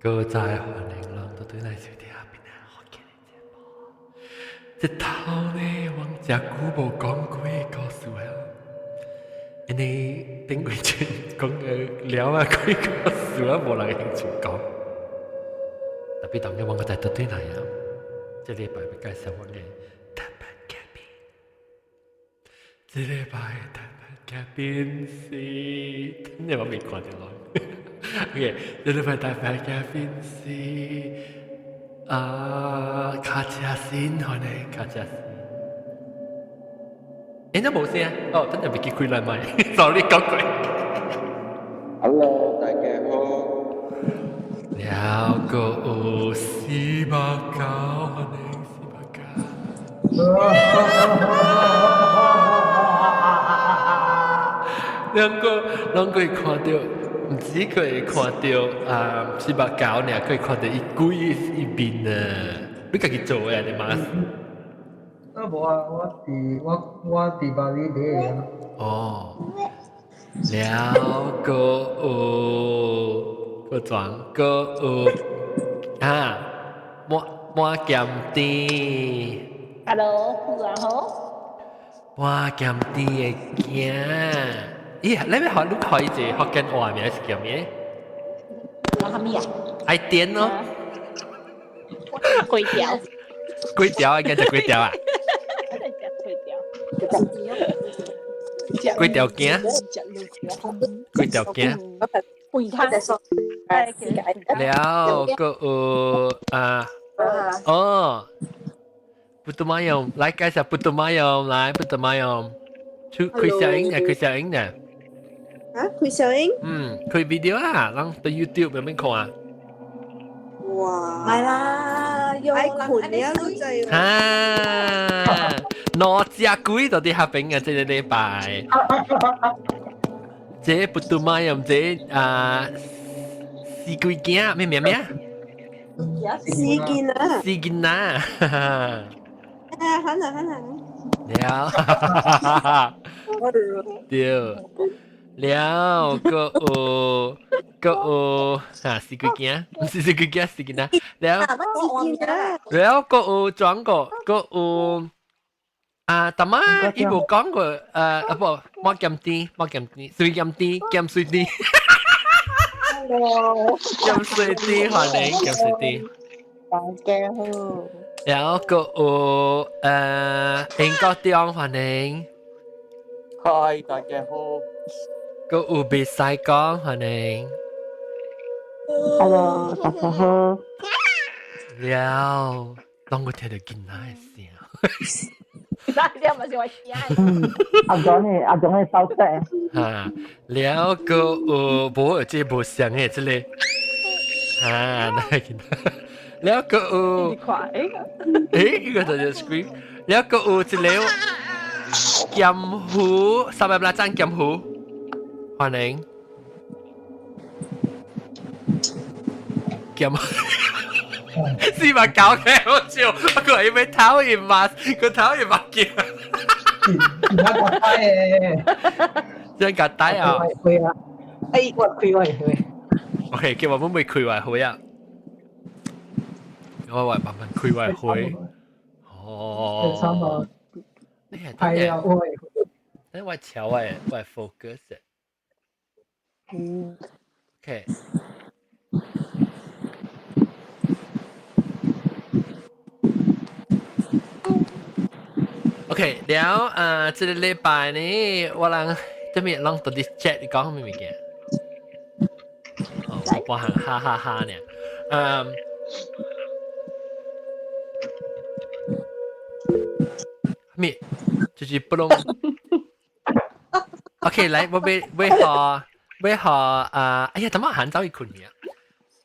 閣再歡迎人都對來收聽邊仔福建的節目。這頭呢，我誠久無講過故事啊，因為頂幾陣講的了啊，幾故事啊，無人興趣講。特別當日我閣再倒轉來啊，這禮拜欲介紹我的特別嘉賓。這禮拜特別嘉賓是，等下我未看著人。OK，這禮拜特別嘉賓是啊，卡車先，歡迎卡車先。欸，那無聲？哦，等下未記開來麥，sorry 講過。 Hello，大家好。了閣有四百九，歡迎四百九。兩個攏會看著，毋止佢會看著啊四百九爾，佢會看著伊鬼伊面啊！你家己做的你嘛？啊無啊，我佇巴厘買的啊。哦，了閣有閣轉閣有啊，滿滿鹹甜。 Hello，然後滿鹹甜的囝。咦，你欲學你開一個福建話名是叫咩？我啥物啊？愛點咯。粿條。粿條啊，驚食粿條啊？食粿條。粿條羹。粿條羹。粿湯。了，閣有啊，哦，putu mayam，來介紹 putu mayam，來 putu mayam，出開小影啊，開小影啊。啊，開小影？嗯，開 video 啊，咱佇 YouTube 有邊看啊？哇！係啦，愛睏了，你知啊，兩隻鬼就佇遐邊啊，這個禮拜。這 putu mayam 這啊，四季囝咩名咩？四件啊！四件啊！啊，好啦好啦。了，對，了，閣有閣有啊，四季囝，毋是四季囝，四件啊，了，了，閣有轉過，閣有啊，淡仔伊無講過，啊無，莫鹹甜，莫鹹甜，水鹹甜，鹹水甜。鹹水甜，歡迎鹹水甜。大家好。然後閣有英國中歡迎。 Hi，大家好。閣有別使講歡迎。 Hello，大家好。了，當我聽著囡仔的聲。那你嘛是我聲。阿總的阿總的手勢。哈，了閣有無這無像的這個，哈，那個囡仔。了閣有，欸，呢個就係 scream。了閣有一個劍虎，三百八張劍虎，歡迎。劍，四百九嘅好笑，佢係咪討厭嘛？佢討厭目鏡。而家個帶嘅，真個帶啊！會啊，哎，我開會會。 OK，叫我們會開會會啊。我話慢慢開會會。哦。係啊，我等我調我我 focus。嗯。 OK。OK，了啊，這個禮拜呢，我人這邊攏到佇 chat 講啥物物件？哦，我行哈哈哈呢。嗯。咩？就是不攏。OK，來，我欲欲予欲予啊！哎呀，淡仔阿涵走去睏去啊！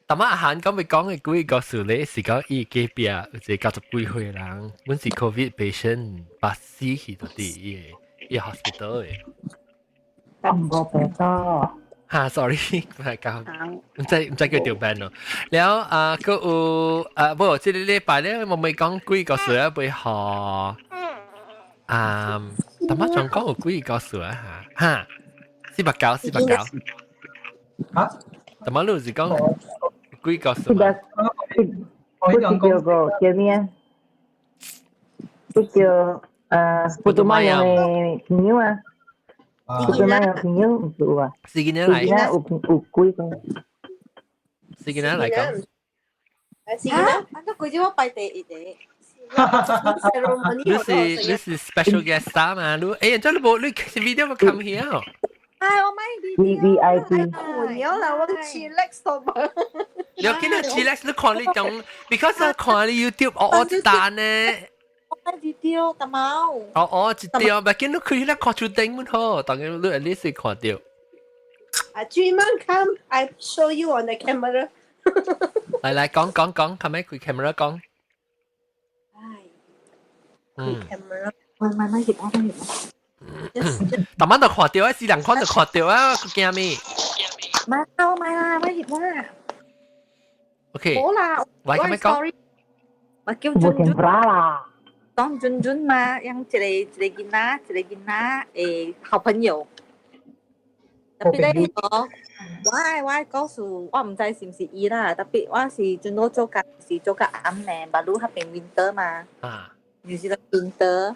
淡仔阿涵講欲講的幾個故事咧，是講伊隔壁有一個90幾歲人，本是 COVID patient，捌死去到佇伊個 hospital 的。咁個病多。哈，sorry，唔係講，毋知叫著病咯。了啊，閣有啊，無，這個禮拜咧，我咪講幾個故事啊，欲予啊，淡仔仲講有幾個故事啊，嚇，哈，490，490。嚇？淡仔你是講幾個是嘛？我不是叫個叫咩？不叫普通話的朋友啊，普通話的朋友唔有啊，是囡仔來，有有幾個？是囡仔來講。嚇！啊，個鬼子我排第一個。你是 special guest star 嘛？你欸，這你無你 video 無 come here？哎，我買 V V I P。換了啦，我 chillax 到嘛。你見到 chillax 你看你種，because 我看你 YouTube 哦哦一單呢。我買 video 大貓。哦哦一條，咪見到佢咧看出頂滿好，當然你 at least 看到。啊，Dreamer come, I show you on the camera。來來講講講，係咪開 camera 講？唉，開 camera。喂，買買入我買入。逐晚都看到啊，四人看就看到啊，佢驚咩？買啦，我買啦，買入啦。 OK。好啦，喂，咁樣講。我叫俊俊啦。當俊俊嘛，養一個一個囡仔，一個囡仔誒好朋友。特別咧，我故事我毋知是毋是伊啦，特別我是陣都做工是做較暗咧，馬路彼邊 winter 嘛，就是個 winter，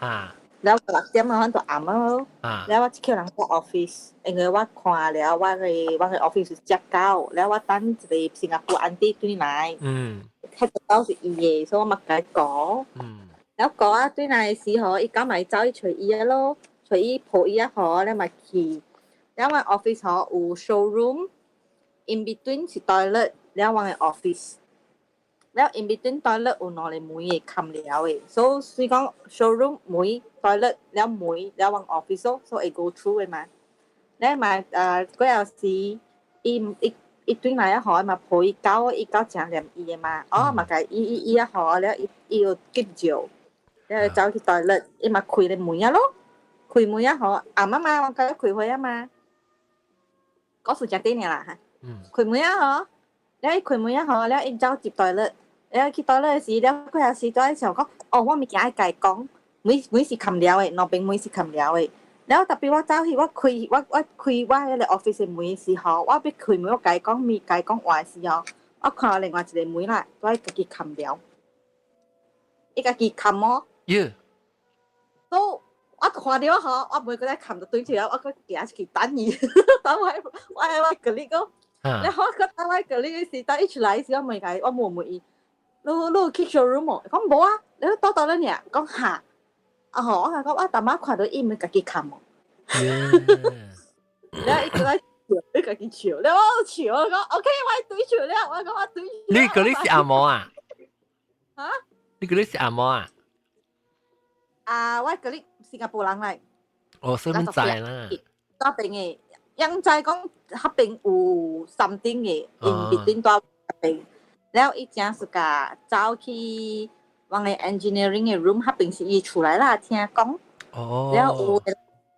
了6點啊，反就暗咯。了我一叫人到 office，因為我看了我的 office 是隻狗，了我等一個新加坡 auntie 轉來，彼隻狗是伊的，所以我嘛共伊講。了講啊，轉來的時候，伊狗嘛走去揣伊啊咯，揣伊抱伊啊好，了嘛去。了我 office 吼有 showroom，in between 是 toilet，了我的 office。了 in between toilet 有兩個門會冚了的，所以雖講 showroom 門 toilet 了門了我 office 咯，所以會 go through 的嘛。了嘛嗰有時伊伊伊轉來啊吼，嘛抱伊狗，伊狗誠黏伊的嘛，哦嘛共伊伊伊啊吼，了伊伊有急尿，了走去 toilet，伊嘛開咧門啊咯，開門啊吼，暗啊嘛，我共伊開會啊嘛。嗰時食啲爾啦嚇，開門啊吼，了伊開門啊吼，了伊走入 toilet，了去 toilet 時，了佢有時在想講，哦，我物件愛共伊講，門門是冚了的，兩邊門是冚了的。了特別我走去，我開我我開我彼個 office 的門時候，我欲開門，我共伊講物，共伊講話時候，我看到另外一個門啦，都愛家己冚了，伊家己冚哦。都我看到吼，我袂閣再冚就對起來，我閣行出去等伊，等我我我佮你講，然後我閣等我佮你時，等伊出來時，我問伊，我問問伊，你你有去 showroom 無？講無啊，你倒倒咧爾，講哈，啊吼，我共講我逐擺看到伊毋家己冚哦，然後伊閣來笑，伊家己笑，了我笑，我講 OK，我對笑了，我講我對。你嗰啲是阿毛啊？啊？你嗰啲是阿毛啊？啊，我嗰啲新加坡人來。哦，身份在啦。嗰邊嘅，應該講彼邊有 something 嘅，in between 大邊。了伊正是甲走去我嘅 engineering 嘅 room，彼邊是伊厝來啦，聽講。了有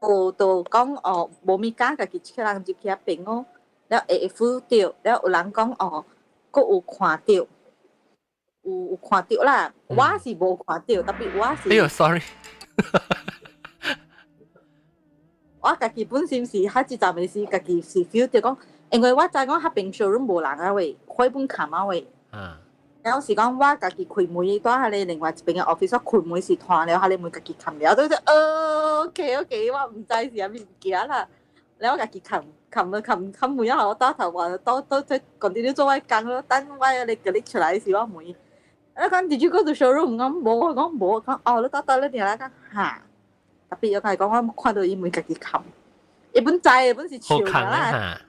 有就講哦，無物件家己一個人入去彼邊哦。了會 feel 到，了有人講哦，閣有看到，有有看到啦。我是無看到，特別我是。哎喲，sorry。我家己本身是較一陣的是家己是 feel 到講，因為我知講彼邊 showroom 無人啊喂，開本冚啊喂。了是講我家己開門，蹛彼個另外一邊的 office，我開門是斷了，彼個門家己冚了，都是OK OK，我毋知是啥物物件啦。了我家己冚冚了冚冚門以後，我倒頭話倒倒再 continue 做我工咯，等我彼個 colleague 出來時，我問伊，我講 Did you go to showroom？講無，我講無，講哦，你倒倒你定來講哈。特別我共伊講，我看到伊門家己冚，伊本知，本是笑啦，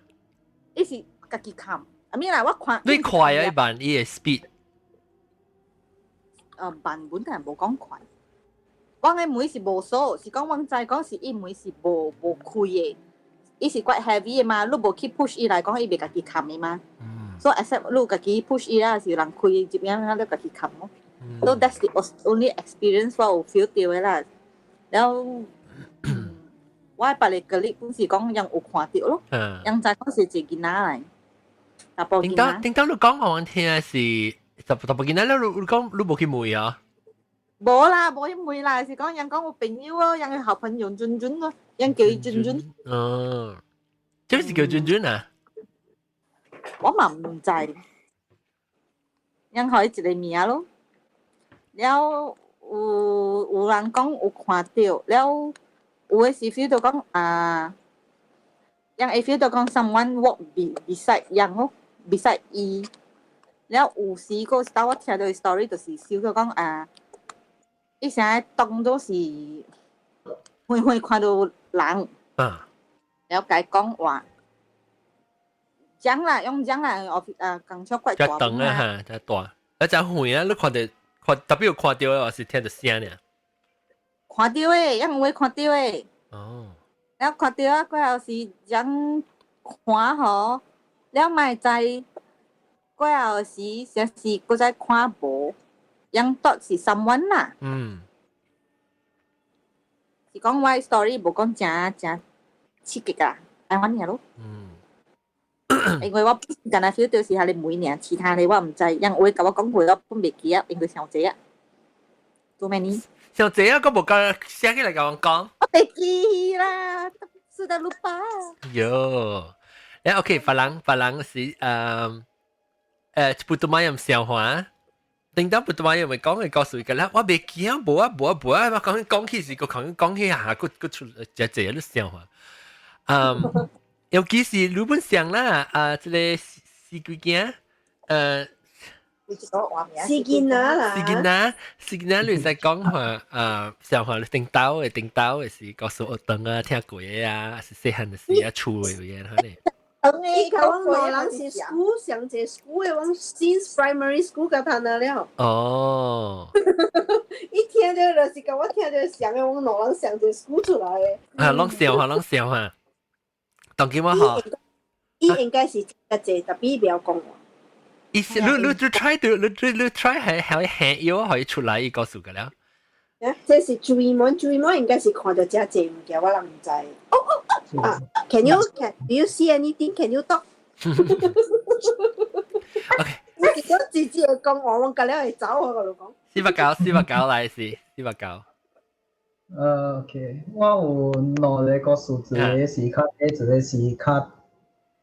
伊是家己冚。啊咪啦，我看。你快啊！一般伊的 speed。慢本但係無講快。我的門是無鎖，是講我知講是伊門是無無開的，伊是 quite heavy 的嘛，你無去 push 伊來講，伊袂家己冚的嘛。所以 except 你家己 push 伊啦，是人開入面，你家己冚咯。So that's the only experience 我有 feel 到的啦。然後我別個 colleague 本是講人有看到咯，人知講是一個囡仔來，查埔囡仔。頂當頂當你講我聽是查查埔囡仔，你你講你無去問啊？無啦，無去問啦，是講人講有朋友咯，人嘅好朋友俊俊咯，人叫伊俊俊。哦，這是叫俊俊啊？我嘛毋知。樣予伊一个名咯。了有人講有看著，了有的是 feel 到講啊，樣會 feel 到講 someone walk beside 樣咯，beside 伊。了有時個當我聽著 story 就是笑佢講啊，伊成日當做是遠遠看著人，了共伊講話，講啦，用講啦，我啊講出怪遮長啊哈，遮大，啊遮遠啊，你看著看特別有看著的，還是聽著聲爾？看著的，樣有看著的。了看著啊，過後是講看吼，了嘛會知過後時才是閣再看無，樣都是 someone 啦。是講我 story 無講誠誠刺激啊，按呢爾咯。因為我敢若 feel 著是彼個門爾，其他的我毋知，因為共我講過我本袂記啊，因為傷濟啊。Too many。傷濟啊，閣無共寫起來共阮講。我袂記啦，sudah lupa。喲，誒 OK，別人是putu mayam 笑話。頂當 putu mayam 咪講嘅故事個啦，我袂記啊，無啊無啊無啊，我講講起是個講講起下，閣閣出誠濟咧笑話。尤其是你本上啦，啊，這個四幾件，四件仔啦，四件仔，四件仔你使講話，笑話你頂兜的頂兜的是告訴學堂啊，聽過的啊，是細漢的時啊，厝的有影可能。伊共阮兩人是 school 上一個 school 的，阮 since primary school 共談了。伊聽著就是共我聽著像的，阮兩人上一個 school 出來的。啊，攏笑話，攏笑話。當今我吼，伊應該是較濟，但伊袂曉講話。伊是你 try to 你 try 係係下腰可以出來，伊告訴個了。啊，這是注意門，注意門應該是看著誠濟物件，我人毋知。哦哦哦，啊，Can you see anything? Can you talk? OK。我是講直接講話，我隔了會走，我共你講。489489來是489。OK，我有兩個故事，一個是較短，一個是較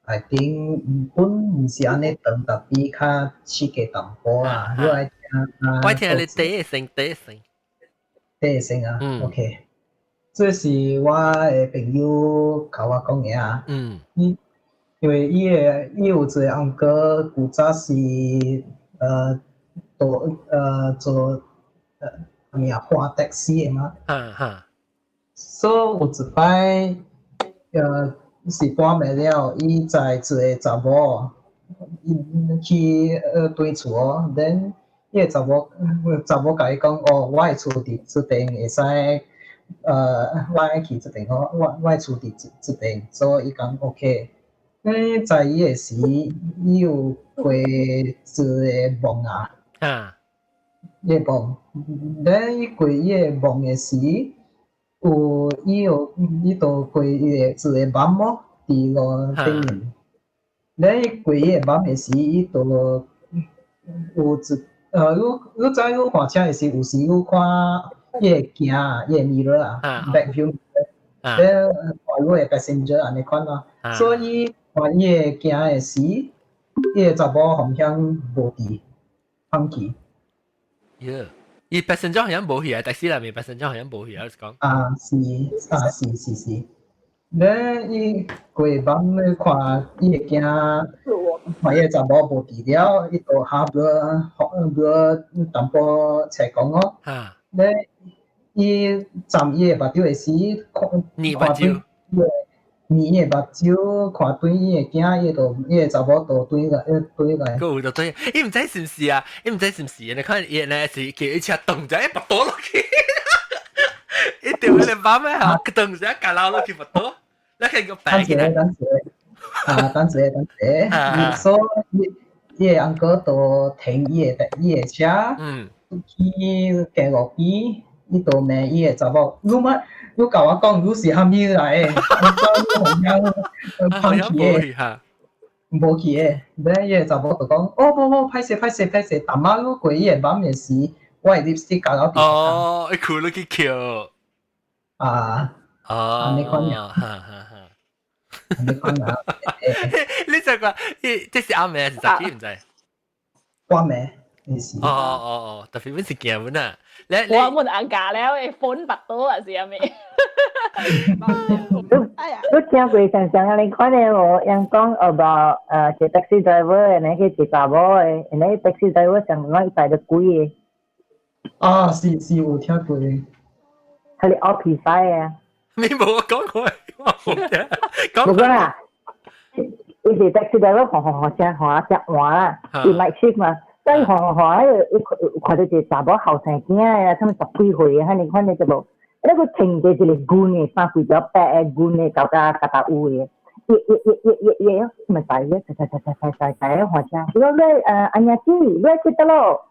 ，I think 本毋是按呢長，但比較刺激淡薄啊。你愛聽啊？我聽你第一聲，第一聲。第一聲啊，OK。這是我的朋友共我講的啊。伊因為伊有一個 uncle 古早是做啥物啊，駛 taxi 的嘛。哈哈。所以有一擺是半暝了，伊載一個查某伊去轉厝哦，then 伊個查某共伊講哦，我的厝佇這邊會使我愛去這邊哦，我的厝佇這邊，所以伊講 OK。咧載伊的時，伊有過一個夢啊，伊個夢，咧伊過伊個夢的時，有伊有伊就過伊個一個夢哦，佇路頂面。咧伊過伊個夢的時，伊就有一你知你看車的時，有時你看伊個鏡啊，伊個 mirror 啊，back view，咧看你的 passenger 按呢款咯，所以看伊個鏡的時，伊個查某好像無佇，放棄。耶，伊 passenger 好像無去啊，taxi 內面 passenger 好像無去啊，是講。啊，是啊，是是是。咧伊過夢咧看伊個鏡，看伊個查某無佇了，伊就下無淡薄揣講哦。咧伊眨伊個目睭的時，看睨目睭，睨伊個目睭，看對伊個鏡，伊就伊個查某就轉來，轉來。閣有就對，伊毋知是毋是啊？伊毋知是毋是？你看伊咧是叫伊車動者，腹肚落去，伊掉迄個把咩嚇，動者夾落落去腹肚，你看個白起來。等一下，啊，等一下，等一下，所以伊個 uncle 就停伊個車，去街路邊，伊就問伊個查某，你乜？你共我講你是啥物來的？我講好像放棄的，無去的。咧伊個查某就講，哦，無無，歹勢歹勢歹勢，淡仔你過伊個夢的時，我的 lipstick 咬到。哦，伊哭落去抾。啊。哦。按呢款爾。哈哈哈。按呢款啊。你這個，這是暗暝還是早起？毋知。半暝。哦哦哦，特別本是驚本啊！你我們阿家了，會粉白多啊，是阿咪？你聽過常常啊？你看咧無人講 about 一 taxi driver，然後去一查某的，然後 taxi driver 上講伊帶著鬼的。啊，是是有聽過。佢哋 office 啊。你冇講過，我冇聽。冇講啦，伊是 taxi driver，晃晃晃聲晃啊聲換啦，伊 night shift 嘛。但伊晃晃晃，伊看到一個查某後生囝啊，差毋10幾歲啊，彼款的就無。那個穿著一個軍的衫，規條白的軍的，搞甲甲甲有的，伊伊伊伊伊伊，咪大個，踩踩踩踩踩踩踩換車。伊講你阿娘子，你去佗落？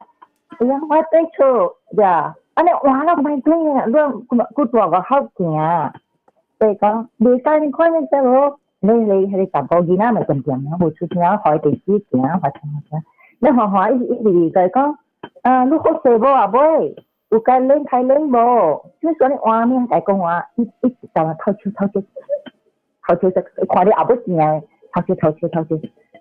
伊講我佇厝，呀，按呢換了莫對啊，你閣大個好行。所以講袂使你看見這無？你你彼個查某囡仔咪漸漸啊，無出聲，予伊地址行，換車換車。你看看伊伊直共伊講，啊，你好勢無啊尾？有該冷開冷無？你說你換面共伊講話，伊伊一直偷笑偷笑偷笑，看你後尾行，偷笑偷笑偷笑。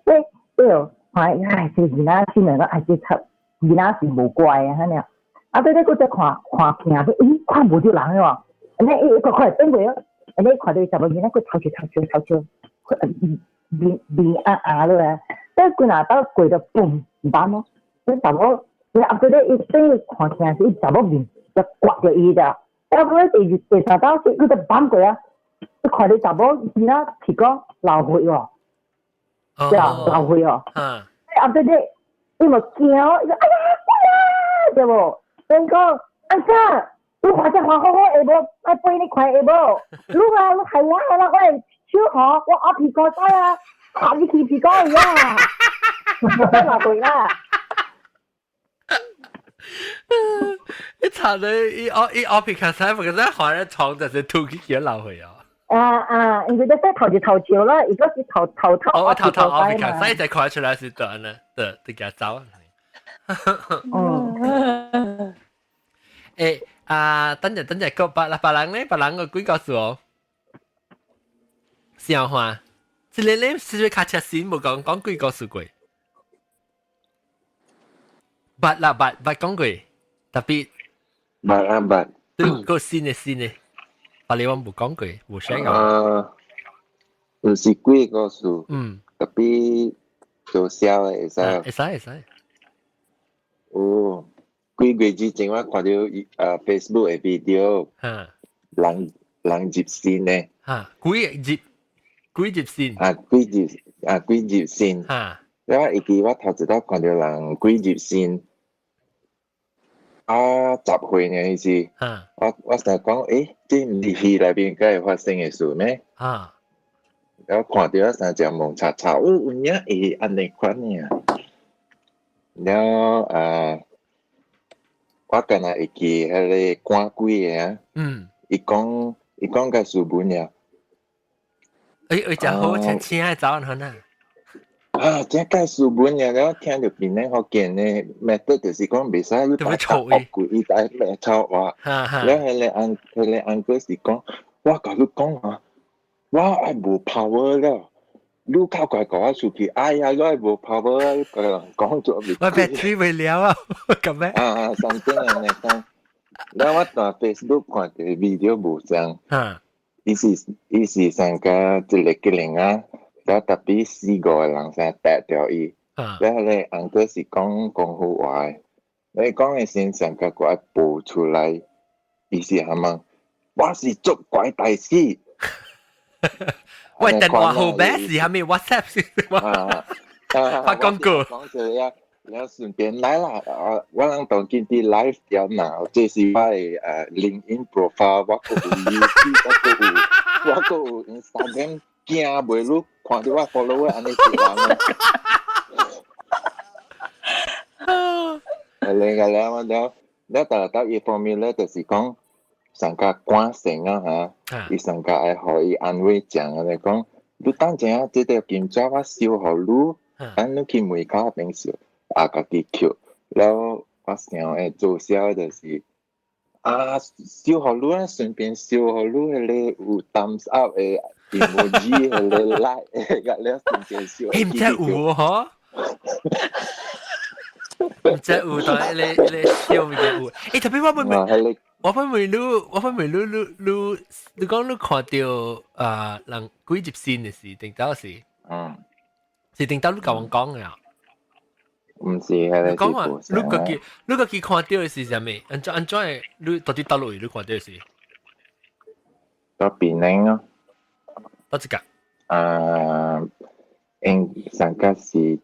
所以對，看唉，這個囡仔心裡講，唉，這賊囡仔是無乖啊，按呢。啊，對對，閣再看看鏡，咦，看無著人喲。按呢伊伊閣看轉過哦，按呢看著查某囡仔閣偷笑偷笑偷笑，面面壓壓落來，等幾若兜過著嘣，毋捌咯。這查某，伊後底咧，伊等於看鏡時，伊查某面就刮著伊咋。啊，尾第二第三兜時，伊就捌過啊。伊看著查某囡仔屁股流血喎，對啊，流血哦。啊，後底咧，伊嘛驚，伊講哎呀，鬼啊，對無？伊講按怎？你看這看好好會無？愛背你看會無？你啊，你害我啦，我的手吼，我拗屁股使啊，插入去屁股去啊！我對啦。你查你伊拗伊拗屁股使，不過在看咧床就是吐起去流血啊！啊啊，因為你說頭就頭笑啦，伊個是頭頭頭哦，頭頭拗屁股使就看出來是短啦，對，對，共走。嗯。欸啊，等陣等陣，個別別人咧，別人個幾個數哦？笑話，這個咧是不是卡車線無講講幾個數過？捌啦捌捌講過，特別捌啊捌，對個新的新的，別你我無講過，無寫過。啊，毋是幾個數，特別做痟的會使。會使會使。哦。幾月之前我看到Facebook 的 video，人人入線呢。嚇，鬼入鬼入線。啊，鬼入啊，鬼入線。我會記我頭一擺看到人鬼入線，啊，10歲呢時，我我想講，欸，這毋是戲內面敢會發生的事咩？我看到三隻蒙查查，哦，有影會按呢款爾。了啊，我敢若會記彼個趕鬼的啊，伊講伊講甲書本爾。欸，會誠好，請請愛走按啊。啊，這介書本爾，了聽著檳城福建的 method 就是講袂使你大惡鬼，伊大咩臭話。了彼個翁彼個翁哥是講，我共你講啊，我愛無 power 了。你較快共我出去，哎呀，我愛無 power 啊！你共人講做袂。我 battery 未了啊，咁咩？啊啊，something 按呢講。了我佇 Facebook 看著 video 無像，伊是伊是上個一個吉靈啊，了特別四五個人先帶著伊。了彼個翁哥是講功夫話的，你講的時上個閣愛播出來，伊是蝦麼？我是捉鬼大師。喂，電話號碼是蝦米？WhatsApp 是啊，發廣告。講這個，然後順便來啦，啊，我人當今佇 live 掉嘛，這是我的LinkedIn profile，我閣有 YouTube，我閣有，我閣有 Instagram，驚袂你看著我 follow 按呢一人。啊，另外咧，我了了，逐逐伊方面咧，就是講上較關心啊嚇，伊上較愛予伊安慰講按呢講，你等陣啊，這條金紙我燒予你，等你去門口邊燒，啊，家己抾。了我想會做痟就是啊，燒予你啊，順便燒予你彼個有 thumbs up 的 emoji，彼個 like，甲了順便燒。欸，毋知有嗬？毋知有當你你笑物件有。欸，特別我問我問問你，我問問你，你你你講你看著啊人鬼入身的時，頂到是？嗯。是頂到你共我講的啊？毋是，彼個講話你家己你家己看著的是啥物？按怎按怎會？你到底佗落去你看著的是？佇檳城咯。佗一個？啊，應上個是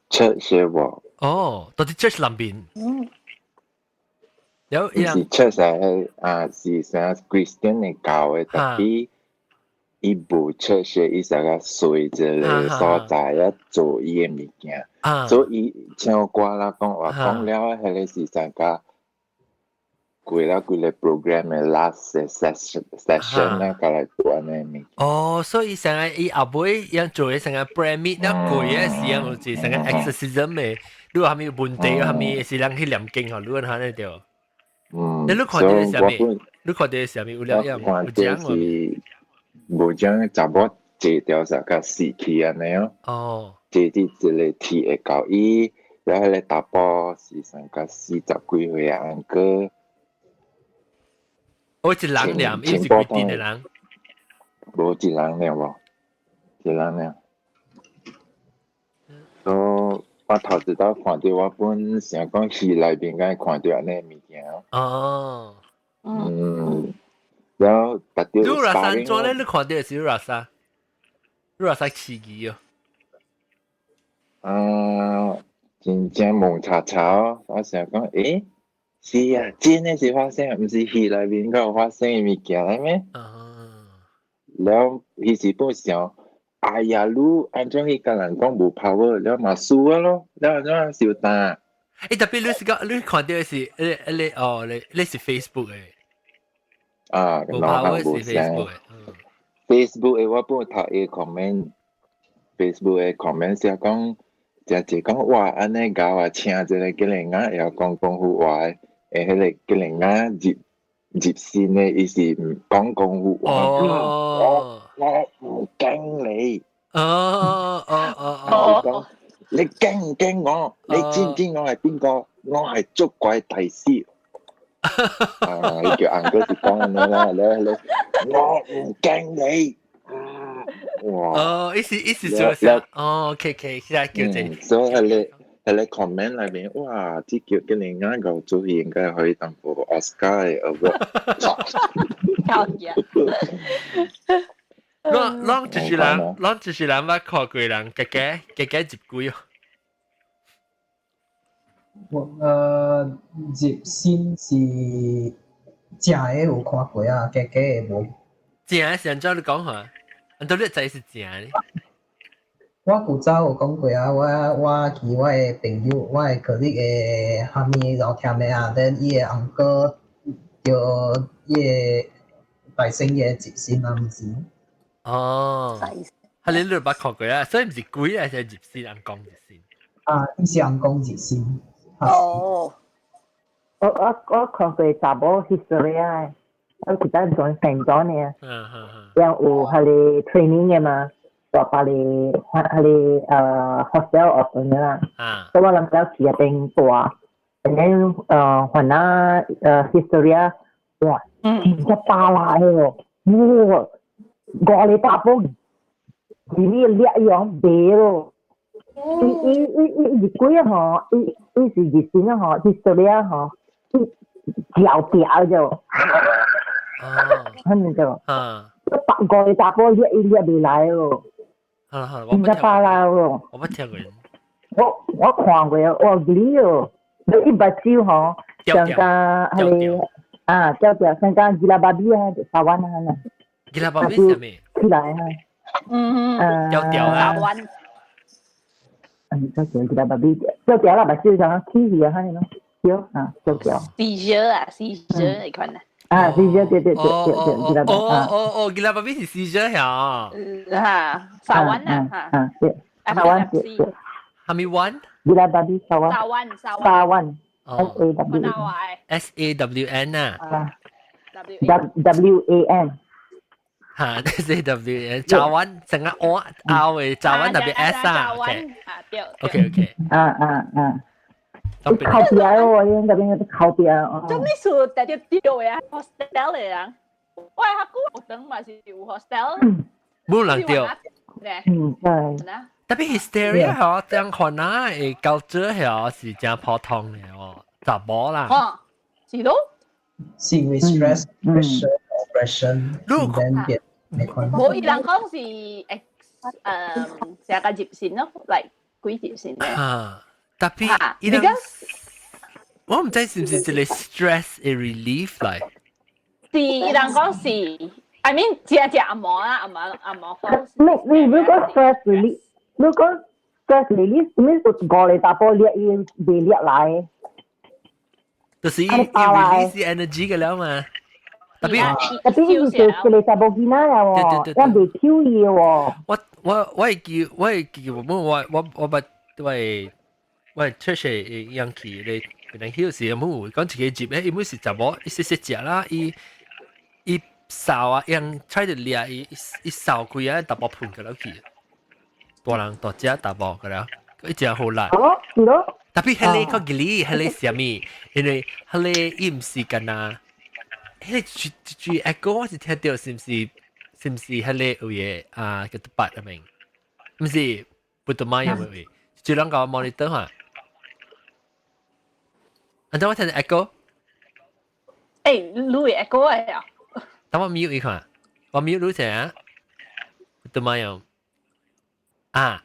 church 的無？哦，佇 church 內面。嗯。有毋是 church 係啊，是啥 Christian 的教的，tapi 伊無 church 伊啥個隨一個所在啊做伊的物件，所以唱歌啦，講話講了，彼個是啥個過了幾个 program 的 last session 啦，過來做按呢物件。哦，所以成個伊後尾樣做的成個 prayer meet 了過的時間有一成個 exorcism 的，你有啥物問題，有啥物是人去念經吼，你按呢對。嗯，你看著是啥物？你看著是啥物？有了樣有講是無將查某坐掉啥個死去按呢哦。哦。坐佇一个鐵會到伊，了彼个查埔是上個40幾歲的 uncle。哦，一人念，伊是規陣的人。無一人念無，一人念。所以我頭一道看著我本想講戲內面敢會看著按呢物件。哦。嗯。然後特別。你若山怎咧？你看著是你啥？你若啥刺激哦？啊，真正蒙查查，我想講，欸，是啊，真的是發生，毋是戲內面閣有發生的物件來咩？啊。了，彼時本想，哎呀，你按怎去共人講無 power，了嘛輸啊咯，了按怎受打？欸，特別你是講你看著的是，你你哦，你你是 Facebook 的。啊，無 power 是 Facebook 的。 Facebook 的我本讀伊 comment，Facebook 的 comment 寫講，誠濟講哇，按呢𠢕啊，請一个吉蘭仔會曉講功夫話的，會彼个吉蘭仔入入神的，伊是毋講功夫話。哦，我毋驚你。哦哦哦哦。伊講你驚唔驚我？你知唔知我係邊個？我係捉鬼大師。啊！伊叫 uncle 是講按呢啦，你你我毋驚你。哇！哦，意思意思就是哦，OK OK，現在叫這。所以彼个彼个 comment 內面，哇！這叫吉蘭仔個做戲應該可以當個 Oscar 的 award。夠嘢。攏攏就是人，攏就是人捌看過人，家家家家入鬼哦。我入身是正的有看過啊，假假的無。正的是按怎你講下？按怎你知是正的？我古早有講過啊，我我去我的朋友，我的 colleague 的蝦米老聽的啊，then 伊的 uncle 叫伊的大聲嘅入身啊，毋是？哦，係你你捌看過啊？所以毋是鬼啊，是入身，尪公入身。啊，伊是尪公入身。哦。我我我看過查某 history 啊，我記得做成長呢，然後有彼个 training 的嘛，大巴黎彼个hostel 學堂的啦，所以我諗了去那邊大，然後還那history 啊，哇，真正巴拉的哦，哇，五个查埔，入去掠樣白咯。伊伊伊伊入鬼吼，伊伊是入身啊吼，history 啊吼，伊跳掉就，哦，肯定就，百五个查埔掠伊掠袂來咯。好啦好啦，真正巴拉咯。我捌聽過。我我看過，我記哦，你伊目睭吼，像甲彼个啊，掉掉，像甲 gila babi 啊，沙灣啊， gila babi 是啥物？起來啊。嗯嗯。掉掉啊。沙灣。嗯，叫叫 gila babi，掉掉啦，目睭像起去啊，按呢咯，對啊，掉掉。 seizure 啊，seizure 那款啊。啊，seizure 對對對對對，gila babi。哦哦哦，gila babi 是 seizure 呀。哈，沙灣啊，哈。啊，對，沙灣對對。蝦米灣？gila babi 沙灣。沙灣沙灣。沙灣。S A W。 S A W N 啊。啊。W W A N。哈，S A W N，沙灣成個 O 拗的沙灣 W S 啊。啊，對。 OK OK。啊啊啊。靠邊喎，應該邊靠邊啊。做咩事特別掉嘅 hostel 嚟啊？喂，阿姑等嘛是有 hostel。冇人掉。嗯，對。特別 hysteria 嗬，這樣看啊，會culture 嗬是真普通嘅哦，查某啦。哦，是咯。是因為 stress、pressure、oppression，then 變你看。冇，伊人講是成個入線咯，嚟幾入線咧。啊，特別伊人，我唔知是唔是一個 stress 嘅 relief 嚟。是，伊人講是，I mean，只只阿嬤啦，阿嬤阿嬤講。你如果 stress relief，如果 stress release，咩就五個查埔掠伊未掠來。就是伊 release energy 嘅了嘛。特別特別伊是一個查某囡仔啊喎，我未 Q 伊喎。我會記我我我我捌我我 church 嘅樣去咧，別人曉時冇講一個節咧，伊每是查某伊細細隻啦，伊伊掃啊，用 try to 掠伊伊掃開啊，淡薄噴過落去，大人大隻淡薄個了，伊真好力。哦，是咯。特別彼个較吉利，彼个啥物？因為彼个伊毋是干焦，彼个住住 echo 我是聽到是毋是是毋是彼個有嘢啊叫做八啊名？毋是不得買有冇？就兩個 monitor 哈。安怎我聽到 echo？誒，你會 echo 啊？等我 mute 一看，我 mute 你聽，不得買有啊。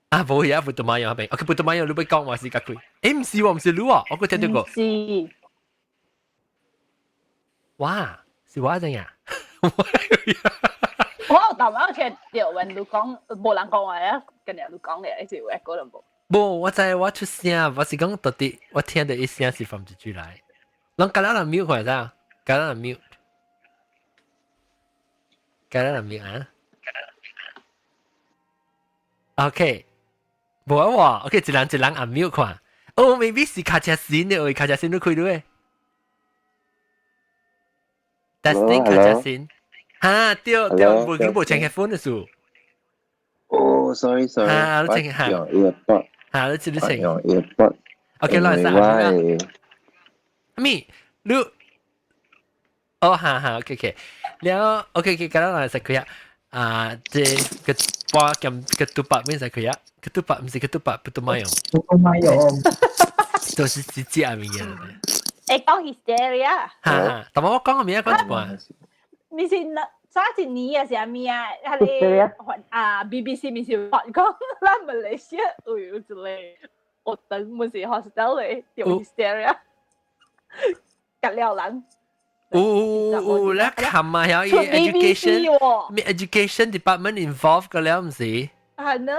啊，冇嘢，不得買有邊？OK，不得買有你要講話是較開。誒，唔是喎，唔是你喎，我閣聽到過。是。哇，是我怎樣？我有淡薄聽到，when 你講無人講話啊，今日你講嘅，是有 echo 就無。無，我知我出聲，我是講到底，我聽到一聲是從一句來。攏隔咱人 mute 看下，隔咱人 mute，隔咱人 mute 啊。OK。無啊，OK，一人一人按 mute 看。哦，maybe 是卡車線的，位卡車線你開到嘅。Testing 卡車線。哈，對對，無你無穿 headphone 的數。哦，sorry sorry。哈，你穿哈。用 earbud。哈，你知你穿。用 earbud。 OK，來先。咪，你，哦，哈哈，OK OK，了，OK OK，咁咱來食開啊。啊，這個波兼個嘟白面使開啊，個嘟白毋是個嘟白，不都買用。不買用。都是直接物件。會講 hysteria。哈哈，但我講個名講一半。你是那早一年啊，是啥物啊？彼个啊 BBC 毋是話講，咱馬來西亞有一個學堂，毋是 hostel 咧，叫 hysteria，隔了人。有有有，你看嘛，有 education，咩 education department involved 個了，毋是？係呢，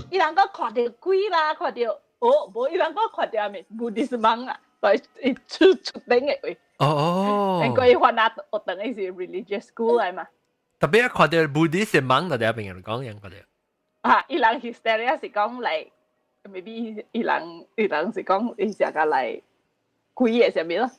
伊人講看著鬼啦，看著哦，無伊人講看著啥物 Buddhist monk 啊，伊出出頂嘅位。哦。因為伊番啊學堂伊是 religious school 來嘛。特別看著 Buddhist monk 就佇邊個講樣看著。啊，伊人 hysteria 是講來，maybe 伊人伊人是講伊成個來鬼嘅啥物咯。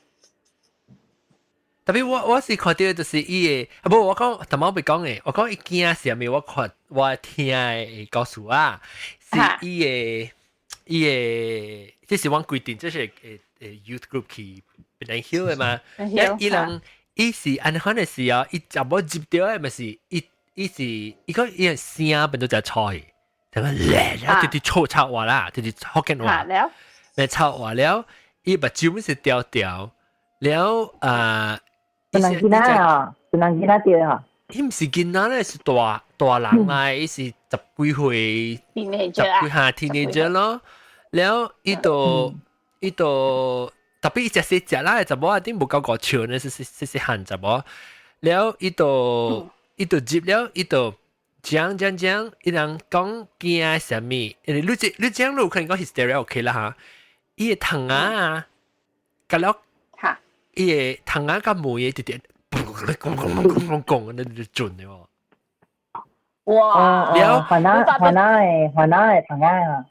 特別我是看到就是伊個，啊無我講，頭先未講嘅，我講伊驚啥物，我看我聽的故事啊，是伊個伊個，這是阮規定，這是youth group 去別人曉的嘛。伊人伊是按呢款的時候，伊查某入到的，咪是伊伊是伊講伊個聲變做真吵的，就講咧，就是臭臭話啦，就是福建話，咪臭話了，伊目睭是條條，了啊。是人囡仔啊，是人囡仔對啊。伊毋是囡仔咧，是大大人來，伊是十幾歲，十幾下 teenager 咯。了，伊就伊就特別伊食細食啦，查某仔頂無夠五尺呢，細細細細漢查某。了，伊就伊就入了，伊就講講講，伊人講驚啥物？因為你這你這樣你有可能講 hysteria OK 啦哈。伊個糖啊，甲了。伊個糖仔甲門嘅直直，嘣嘣嘣嘣嘣，那就準的喎。哇！了，番仔番仔的番仔的糖仔啊，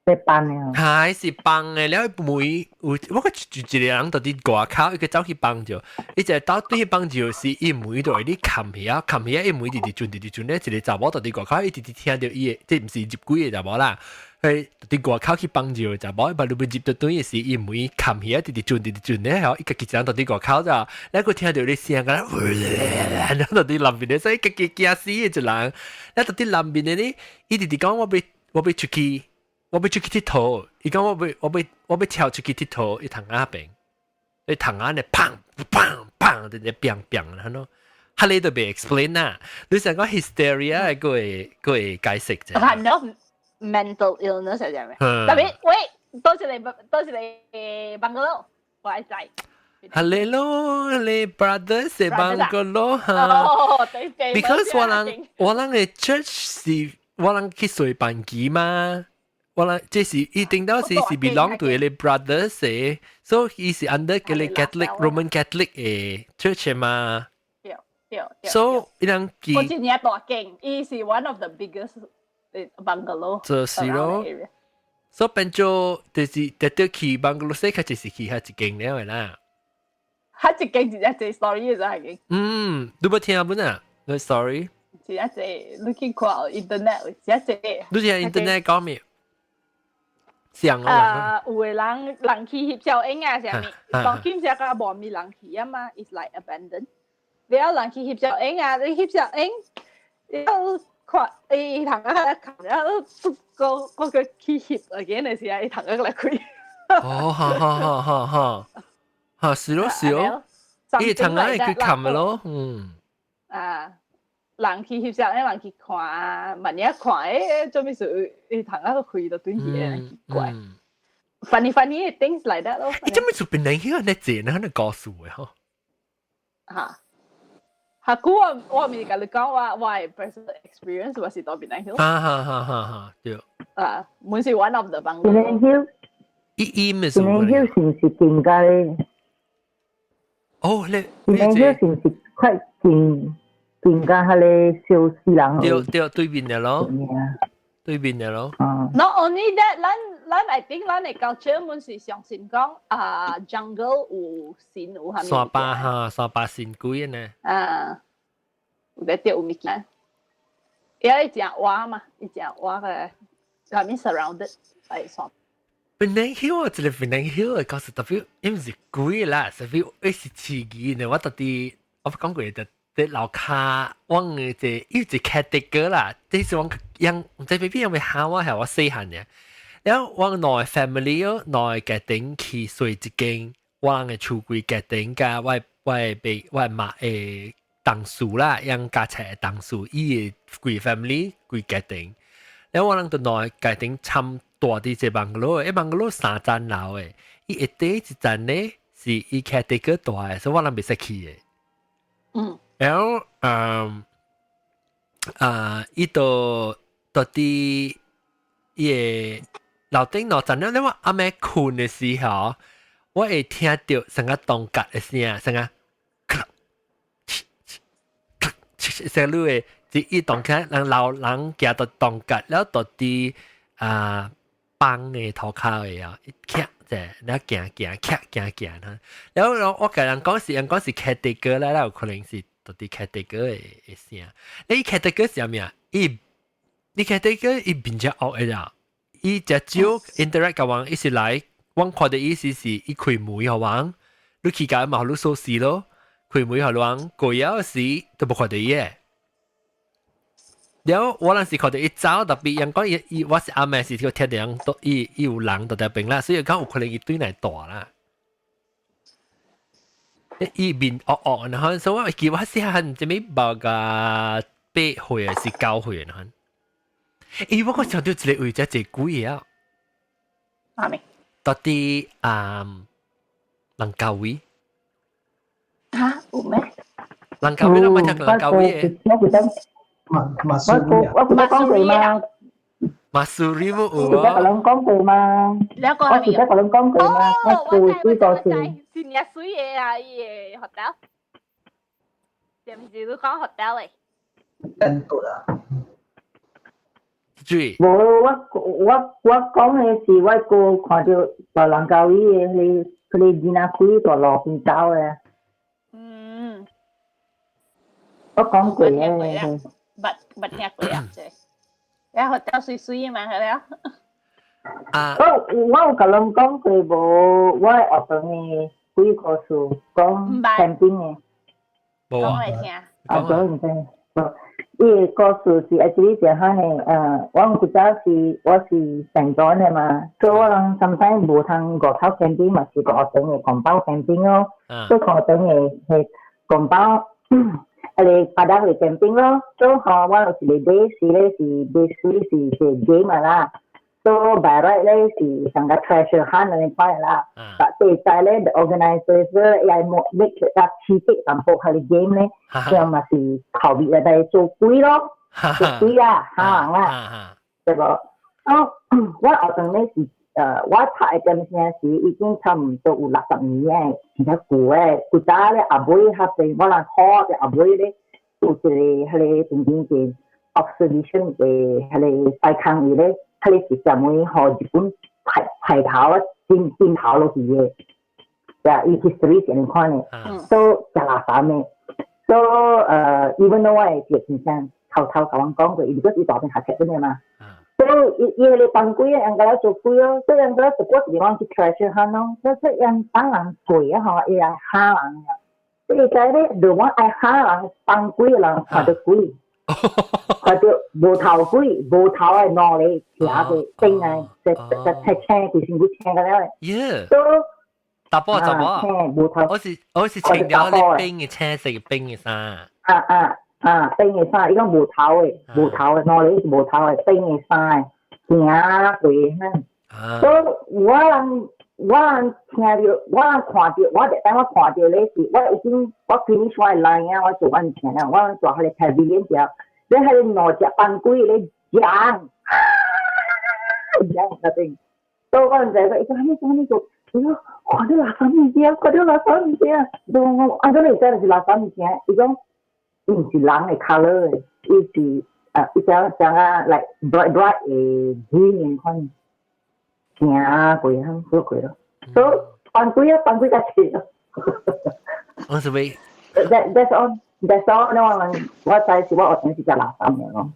在放的。係是放的，了門有我個就一個人佇佇外口，伊個走去幫著，伊就走對去幫著是伊門就會咧冚起啊，冚起啊，伊門直直轉直直轉咧，一個查某佇佇外口，伊直直聽著伊的，這毋是入鬼的查某啦，佢佇外口去幫助查某，把你要入到轉嘅時，伊門冚起啊，直直轉直直轉咧，嗬，伊家己一人佇外口咋，你閣聽著你聲個，然後佇南邊咧，所以家己驚死嘅一人，你佇南邊嘅呢，伊直直講我欲出去，我欲出去𨑨迌，伊講我欲跳出去𨑨迌，伊窗仔邊，伊窗仔咧砰砰砰，直直砰砰，然後。哈你都袂 explain 啦，你想講 hysteria 個會解釋啫。 Kind of mental illness 係咪？特別喂，多謝你，多謝你 bungalow，我係仔。係你咯，你 brother 是 bungalow 哈。哦，對對。 Because 我人嘅 church 是我人去隨班機嘛，我人這是一定到時是 belong to 你 brother 是，所以伊是 under 個 Catholic Roman Catholic 嘅 church 嘛。對對。所以伊人記。我真正大間，伊是 one of the biggest bungalow。就是咯。所以變做就是特特去 bungalow 說較就是去遐一間了的啦。遐一間真正濟 story 就係間。嗯，你捌聽本啊？你 story？真正濟，你去看 internet 真正濟。你聽 internet 講咩？像啊，有的人去翕照影啊，啥物？當今只個無咪人去啊嘛，it's like abandoned。了人去翕照影啊，你翕照影，了看伊通啊看了，個個個去翕 again 的時候，伊通啊來開。哦，好好好好好，嚇是咯是咯，伊通啊會去看的咯，嗯。啊，人去翕相，人去看，萬一看，欸，做咩事？伊通啊開到轉去，奇怪。Funny funny things like that 咯。伊做咩事變人去那濟呢？那告訴我嗬。嚇！下久我咪共你講我的 personal experience 我是佇檳城。哈哈哈哈哈，對。啊，滿是 one of the 幫。檳城伊伊咪是。檳城是毋是近甲咧？哦，你檳城是毋是快近近甲彼个小死人？對對，對面的咯。對面的咯。 Not only that，咱 I think 咱的 culture 滿是相信講啊，jungle 有神有啥物。山巴哈，山巴神鬼呢？啊，有咧釣有物件。伊愛食蛙嘛，伊食蛙個，下面 surrounded by 山。檳城啊，這個檳城的故事特別，因為是鬼啦，特別伊是刺激呢。我到底我講過就佇樓跤，我的這有一個 caretaker 啦，這是我養，毋知 baby 有沒喊我係我細漢嘅。然後我兩個 family 哦，兩個家庭去睡一間，我人的厝櫃家庭佮我的媽的同事啦，養家齊的同事，伊的規 family 規家庭。然後我人就兩個家庭參住佇這 bungalow，一 bungalow 三層樓的，伊下底一層咧是伊 caretaker 住的，所以我人袂使去的。然後啊，伊就到底伊個樓頂兩層了，你我暗暝睏的時候，我會聽著成個動格的聲，成個成你會一動起人老人行到動格，了到底啊幫的塗跤的啊，一徛者，你行行徛行行哈，然後我共人講是人講是 caretaker 啦，有可能是到底 caretaker 的聲。你 caretaker 是啥物啊？伊你 caretaker 伊變只惡的啦，伊只少 interact 共人，伊是來，我看著意思是伊開門予人，你去共嘛，予你鎖匙咯，開門予人過了時都無看著伊的。然後我那時看著伊走，特別人講伊伊我是暗暝時就聽著人都伊伊有人佇佇邊啦，所以講有可能伊對來大啦。伊面惡惡，然後所以我記我細漢這物無個8歲還是9歲，然後，咦，我個想到一個位置一個鬼啊！啥物？到底啊，蘭卡威？嚇，有咩？蘭卡威，我聽蘭卡威的。我記得。馬馬蘇里我我記得講過嘛。馬蘇里冇有啊。我記得共人講過嘛。我記得共人講過嘛。我做水個是。真正水的啊！伊個 hotel，是毋是你講 hotel 的？印度啊。注意。無，我講的是我哥看著大蘭卡威的彼個囡仔開大路邊走的。我講過的。捌捌聽過啊，這。然後 hotel 水水嘛，係咪啊？啊，我有共人講過無？我學堂的幾個事講 camping 的。無啊。講來聽。啊，講唔知。伊個故事是 actually 就係我古早是我是成長的嘛，所以我人 sometimes 無通外口 camping 嘛，是學堂的 compound camping 咯，所以學堂的係 compound 啊個 padang 的 camping 咯，所以吼我有一個 day 是咧是 basically 是是 game 啦，所以 by right 咧是上個 treasure hunt 嗰款啦，但對在咧 the organizer 也冇 make 啊刺激淡薄佢個 game 咧，這樣嘛是後面來做鬼咯，做鬼啊，嚇人啊，對無？啊，我學堂咧是我讀的點聲時已經差唔多有60年的，真正舊的。古早咧後尾較濟，我人考的後尾咧有一個彼個曾經是 observation 的彼個西康伊咧，彼個是專門予日本排排頭啊，鏡鏡頭落去的，對，伊 history 是按呢款的，所以誠垃圾的。所以even though 我的先生偷偷共阮講過，伊如果伊大邊學冊本的嘛。所以伊伊彼個放鬼啊，應該做鬼咯，所以應該一過一個去 treasure hunt 咯，所以因放人鬼啊吼，伊來嚇人啊。所以知咧，就我愛嚇人放鬼的人看著鬼，看著無頭鬼，無頭的兩个徛過頂來，在在在青規身軀青個了的。耶！所以查埔查埔，無頭。我是穿了啲冰的青色的冰的衫。啊啊啊！冰的衫，伊講無頭的，無頭的，兩个是無頭的，冰的衫的，行過哈。所以我人我人聽著，我人看著，我當我看著咧是，我已經我 finish 我的 line 啊，我做完成了，我做彼個 pavilion 時，咧彼個兩隻放鬼咧講，講那邊，所以我毋知講，伊講啥物啥物做，伊講看著垃圾物件，看著垃圾物件，我我啊，你會知就是垃圾物件，伊講。伊毋是人的 colour 的，伊是伊像像啊，like bright bright 的 green 的款，行過哈，好過咯。所以放鬼啊，放鬼較濟咯。我是為 That's all. That's all. 我我知是我學堂是食垃圾的咯。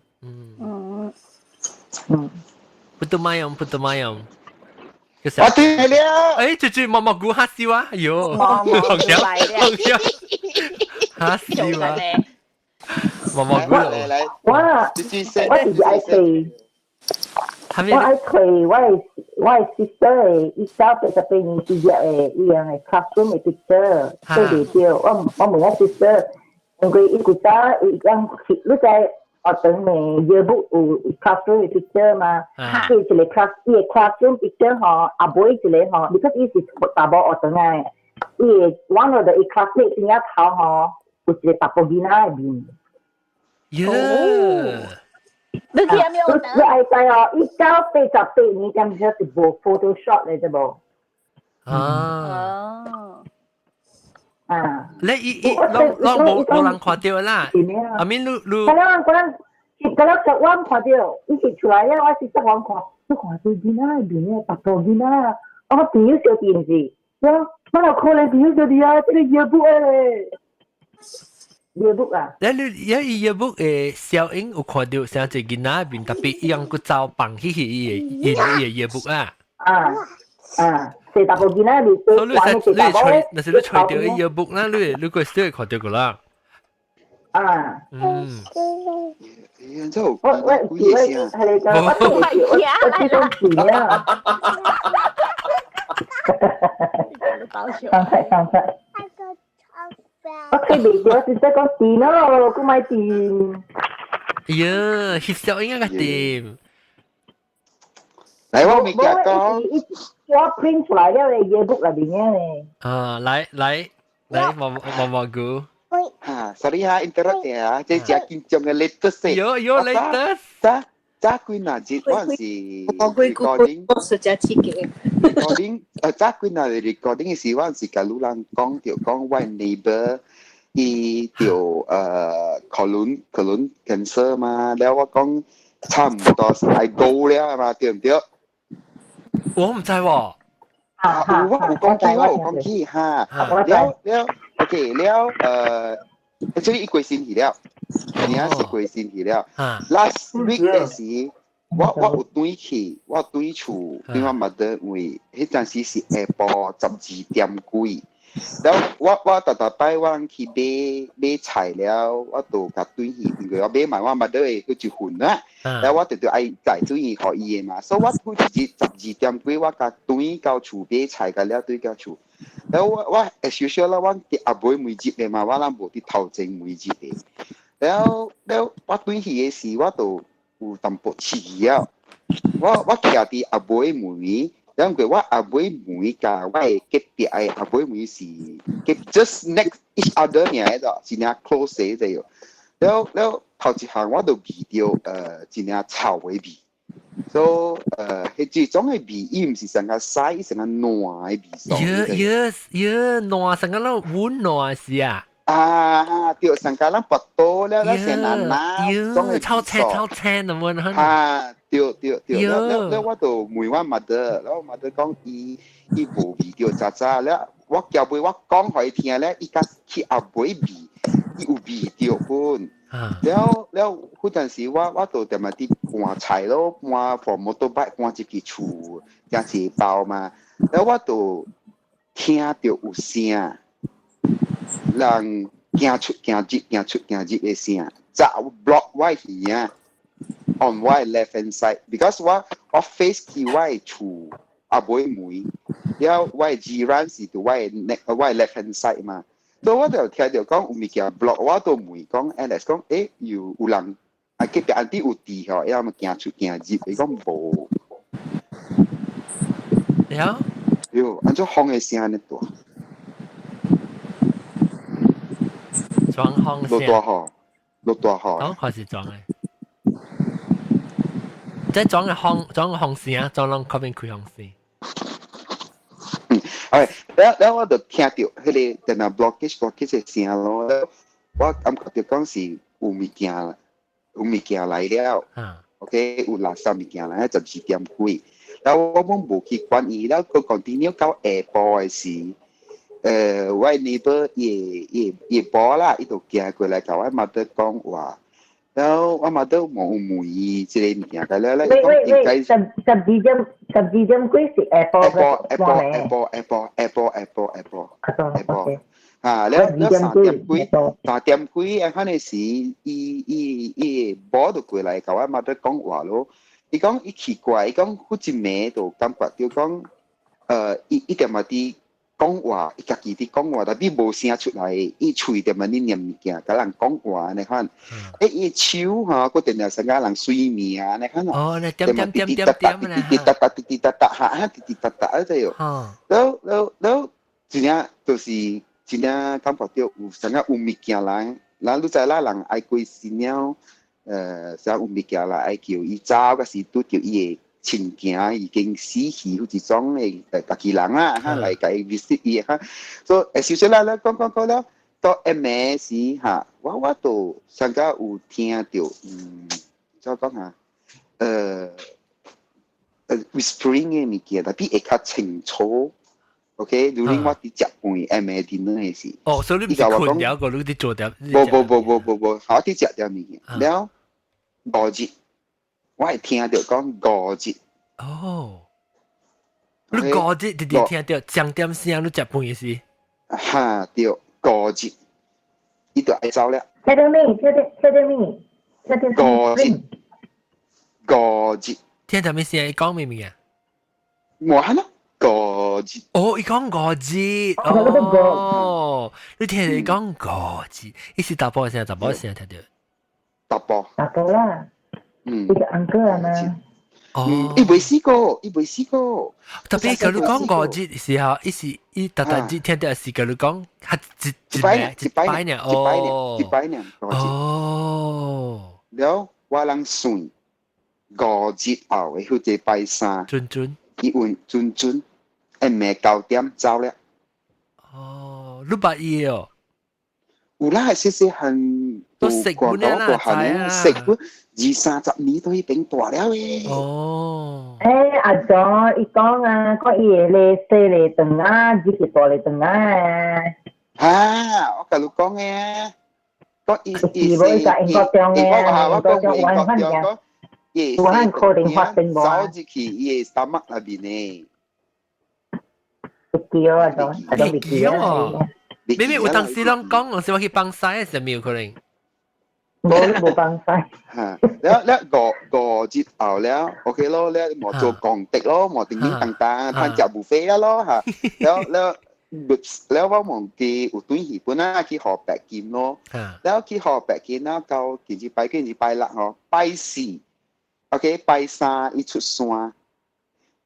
Putu mayam, putu mayam。我對了。誒，最最毛毛菇嚇死我，哎喲，毛毛紅咗，來了紅咗，嚇死我。毛毛菇。我我是愛揣，我愛揣我的 sister 的1988年畢業的，伊樣的 classroom 的 picture，對袂著。我我問我 sister，因為伊古早伊講你知學堂的 yearbook 有 classroom 的 picture 嘛？伊一個 class 伊的 classroom picture 吼，後尾一個吼，because 伊是查某學堂的，伊的 one of the 伊 classmate 邊仔頭吼，有一個查埔囡仔的面。耶！你去啥物學堂？你愛知哦，1988年敢是是無 Photoshop 的對無？啊。啊！你伊伊攏攏無無人看著啦。阿明你你。可能可能是可能就我看著，伊翕出來了，我是側我看，你看這囡仔的面，查埔囡仔，我朋友小弟毋是，我我有可能朋友小弟啊，這個 yearbook 咧，yearbook 啊。你你伊 yearbook 的小影有看著像一個囡仔面，特別伊樣閣走放起去伊的伊伊的 yearbook 啊。啊啊，是查埔囡仔面，所以你使你揣，若是你揣著伊 yearbook 啦，你你個小會看著個啦。啊。嗯。我我我係你講，我我我這種錢啊。上菜上菜。我睇袂著，直接講甜咯，閣買甜。哎呀，翕相應該甜。來，我未記講。我 print 出來了咧，yearbook 內面咧。啊，來來來，毛毛毛菇。哈，sorry 哈，interrupt 啊，這真緊張嘅 latest。有有 latest。早早幾若日我是 recording，我實在刺激。 recording，早幾若日 recording 嘅時，我是共女人講著講我 neighbor 伊著colon cancer 嘛，了我講差唔多是愛 go 了嘛，對毋對？我毋知喎。啊，有我有講起，我有講起哈。了了，OK 了，這裡伊過身去了，而家是過身去了。Last week 嘅時，我有轉去，我轉厝，對我 mother 為彼陣時是下晡12點幾。了我逐逐擺我去買買菜了，我就共轉去，因為我買埋我 mother 的彼一份啦。了我就愛載轉去予伊的嘛，所以我每一日十二點幾我共轉到厝買菜個了，轉到厝。了我 as usual 啦，我佇後尾門入的嘛，我攏無佇頭前門入的。了了我轉去的時，我就有淡薄遲了。我徛佇後尾門。因為我後尾門佮我的隔壁的後尾門是 just next each other 爾個，真正 close 的就。了了頭一項我就聞著真正臭的味，所以彼這種的味，伊毋是成個屎，伊成個爛的味素。耶耶耶，爛成個攏溫爛是啊！啊，對，成個咱腹肚了，咱成難拿，種的臭青臭青咁樣。啊，對對對，了了了，我就問我 mother，了我 mother 講伊伊無聞著咋咋，了我交尾我講予伊聽咧，伊佮去後尾聞，伊有聞著本。了了，彼陣時我就踮仔佇搬菜咯，搬 from motorbike 搬入去厝，食一包嘛。了我就聽著有聲，人行出行入行出行入的聲，走 block 我耳仔，on 我 left hand side，because 我 face 去我的厝後尾門，了我的主人是佇我的 next 我的 left hand side 嘛。所以我就聽著講有物件 block，我都問講 Alex 講，有人啊隔壁 auntie 有佇吼，伊嘛行出行入，伊講無。了？喲，按怎風的聲呢大？裝風聲。落大雨，落大雨。哦，還是裝的。即係裝個風，裝個風聲，裝攏嗰邊開風聲。哎，了了我就聽著彼個佇那 blockage blockage 的聲咯，我感覺著講是有物件，有物件來了。OK，有垃圾物件來，12點幾。了我攏無去管伊，了閣 continue 到下晡的時，我 neighbor 伊伊伊某啦，伊就行過來共我 mother 講話。了我 mother 無問伊這個物件，了了伊講應該十二點幾是下晡下晡下晡下晡下晡下晡下晡下晡下晡啊！了了3點幾3點幾啊，彼個時，伊伊伊某就過來共我 mother 講話咯。伊講伊奇怪，伊講彼一暝就感覺著講，伊伊踮仔佇講話，伊家己佇講話，但是無聲出來，伊喙踮仔佇念物件，共人講話按呢款。伊手吼，閣定定成個人睡眠按呢款。哦，那點點點點點滴滴答答滴滴答答哈，滴滴答答啊這樣。了了了，真正就是真正感覺著有成個有物件來，咱你知啦，人愛過身了，啥有物件來愛叫伊走，抑是拄著伊的親囝已經死去，彼種的家己人啦，哈來共伊 visit 伊哈，所以首先啦，咱講講講了，到暗暝時哈，我都上個有聽著，怎講啊？whispering 的物件，但比會較清楚。OK，如果我佇食飯暗暝 dinner 的時，哦，所以你毋是睏著個，你佇做著？無無無無無無，我佇食著物件了五日。我會聽著講五日。哦，你五日直直聽著講點聲，你食飯的時？哈，對，五日，伊就愛走了。聽著咩？聽著聽著咩？聽著五日，五日。聽著咩聲？伊講咩物件？無可能，五日。哦，伊講五日。哦，你聽著伊講五日，伊是查埔聲，查某聲聽著。查埔。查埔啦。嗯，伊個 uncle 啊嘛。哦，伊未死過，伊未死過。特別佮你講五日時候，伊是伊逐逐日聽著是佮你講，較一一擺一擺呢，哦，一擺呢，哦。了，我人算五日後的彼個拜三，準準，伊問準準，暗暝9點走了。哦，你捌伊哦？有啦，細細漢都食本啦，知啊，食本二三十年都彼邊大了誒。哦。阿祖伊講啊，講伊會咧細咧轉啊，日日大咧轉啊。哈，我共你講嘅，講伊伊伊無伊英國中嘅，我我講英國中講，伊有可能發生無走入去伊的 stomach 內面呢。會記啊，都都會記啊。明明有當時攏講，有時我去放屎的時候，有可能。無無放屎。嚇！了了五五日後了，OK 咯，了無做功德咯，無叮叮當當，趁食 buffet 了咯嚇。了了了我忘記有轉去本啊去學白金咯，了去學白金啦，到今日拜今日拜六吼，拜四，OK 拜三伊出山，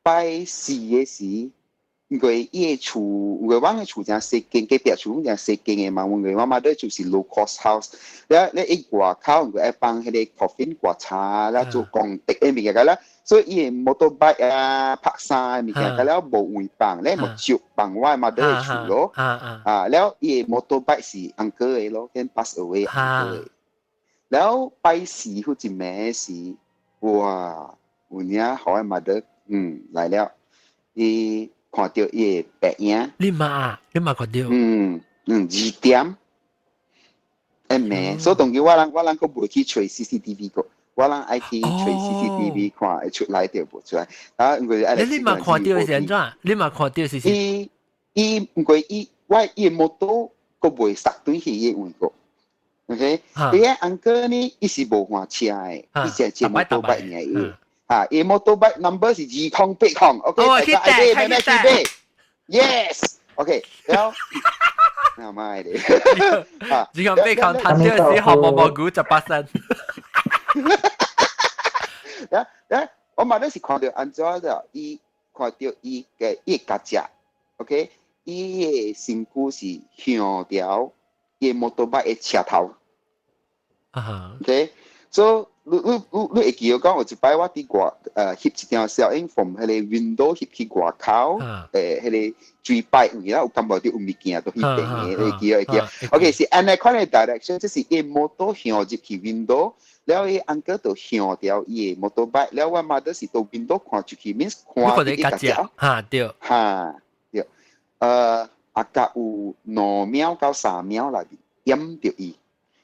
拜四的時。因為伊的厝，因為阮的厝誠細間，隔壁厝誠細間的嘛，因為我媽的就是 low cost house，了咧伊外口因為愛放彼個 coffin 掛柴，了做功德的物件啦，所以伊的 motorbike 啊、拍衫的物件，了無位放，咧無照放我的媽的厝咯，啊，了伊的 motorbike 是 uncle 的咯，跟 pass away uncle 的，了拜四彼一暝時，哇，有影予我媽的，來了，伊。看著伊的白影，你嘛你嘛看著？嗯，2點，一暝，所以當時我人閣袂去揣 CCTV 個，我人愛去揣 CCTV 看會出來著無出來。啊，因為你嘛看著是按怎？你嘛看著是？伊伊毋過伊我伊摩托閣袂塞轉去伊位個，OK？伊個 uncle 呢，伊是無換車的，伊是坐摩托擺爾伊。啊，伊 motorbike number 是2080，OK，大家愛買買去買，Yes，OK，然後，那媽的，2080，趁著時學毛毛菇18仙。啊啊，我嘛咧是看著按怎就，伊看著伊的伊家只，OK，伊的身軀是向著伊 motorbike 的車頭，OK，so 你你你你會記得講有一擺我佇外翕一張相影，從彼個 window 翕去外口，彼個水擺位啦，有感覺著有物件佇彼邊的，會記得會記得。OK，是按呢款的 direction，這是伊摩托向入去 window，了伊 uncle 就向著伊的 motorbike，了我媽就是佇 window 看出去，means 看伊家只，哈對，哈對，啊甲有2秒到3秒內面掩著伊。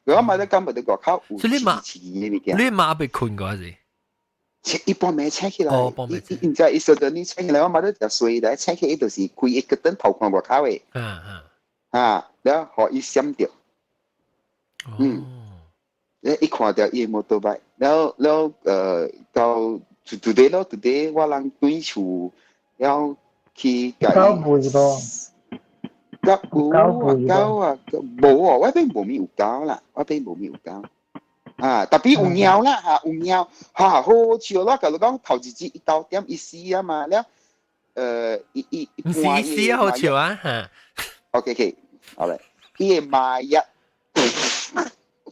我媽都感覺到外口有所以你媽刺的物件。你媽被困過還是？伊半暝醒起來，哦，半暝。伊毋知伊說到你醒起來，我媽都食睡來醒起來，伊就是開一個燈頭看外口的。啊，了予伊閃著。咧伊看著伊的摩托擺，了了到 today 咯，today 我人轉厝了去共伊。狗味無？狗有啊，狗啊，無哦，我邊無物有狗啦，我邊無物有狗。啊，特別有貓啦嚇，有貓嚇，好笑咯！共你講頭一日伊9點伊死啊嘛，了，伊伊毋是伊死啊，好笑啊嚇。 OK OK，好嘞，伊的媽一，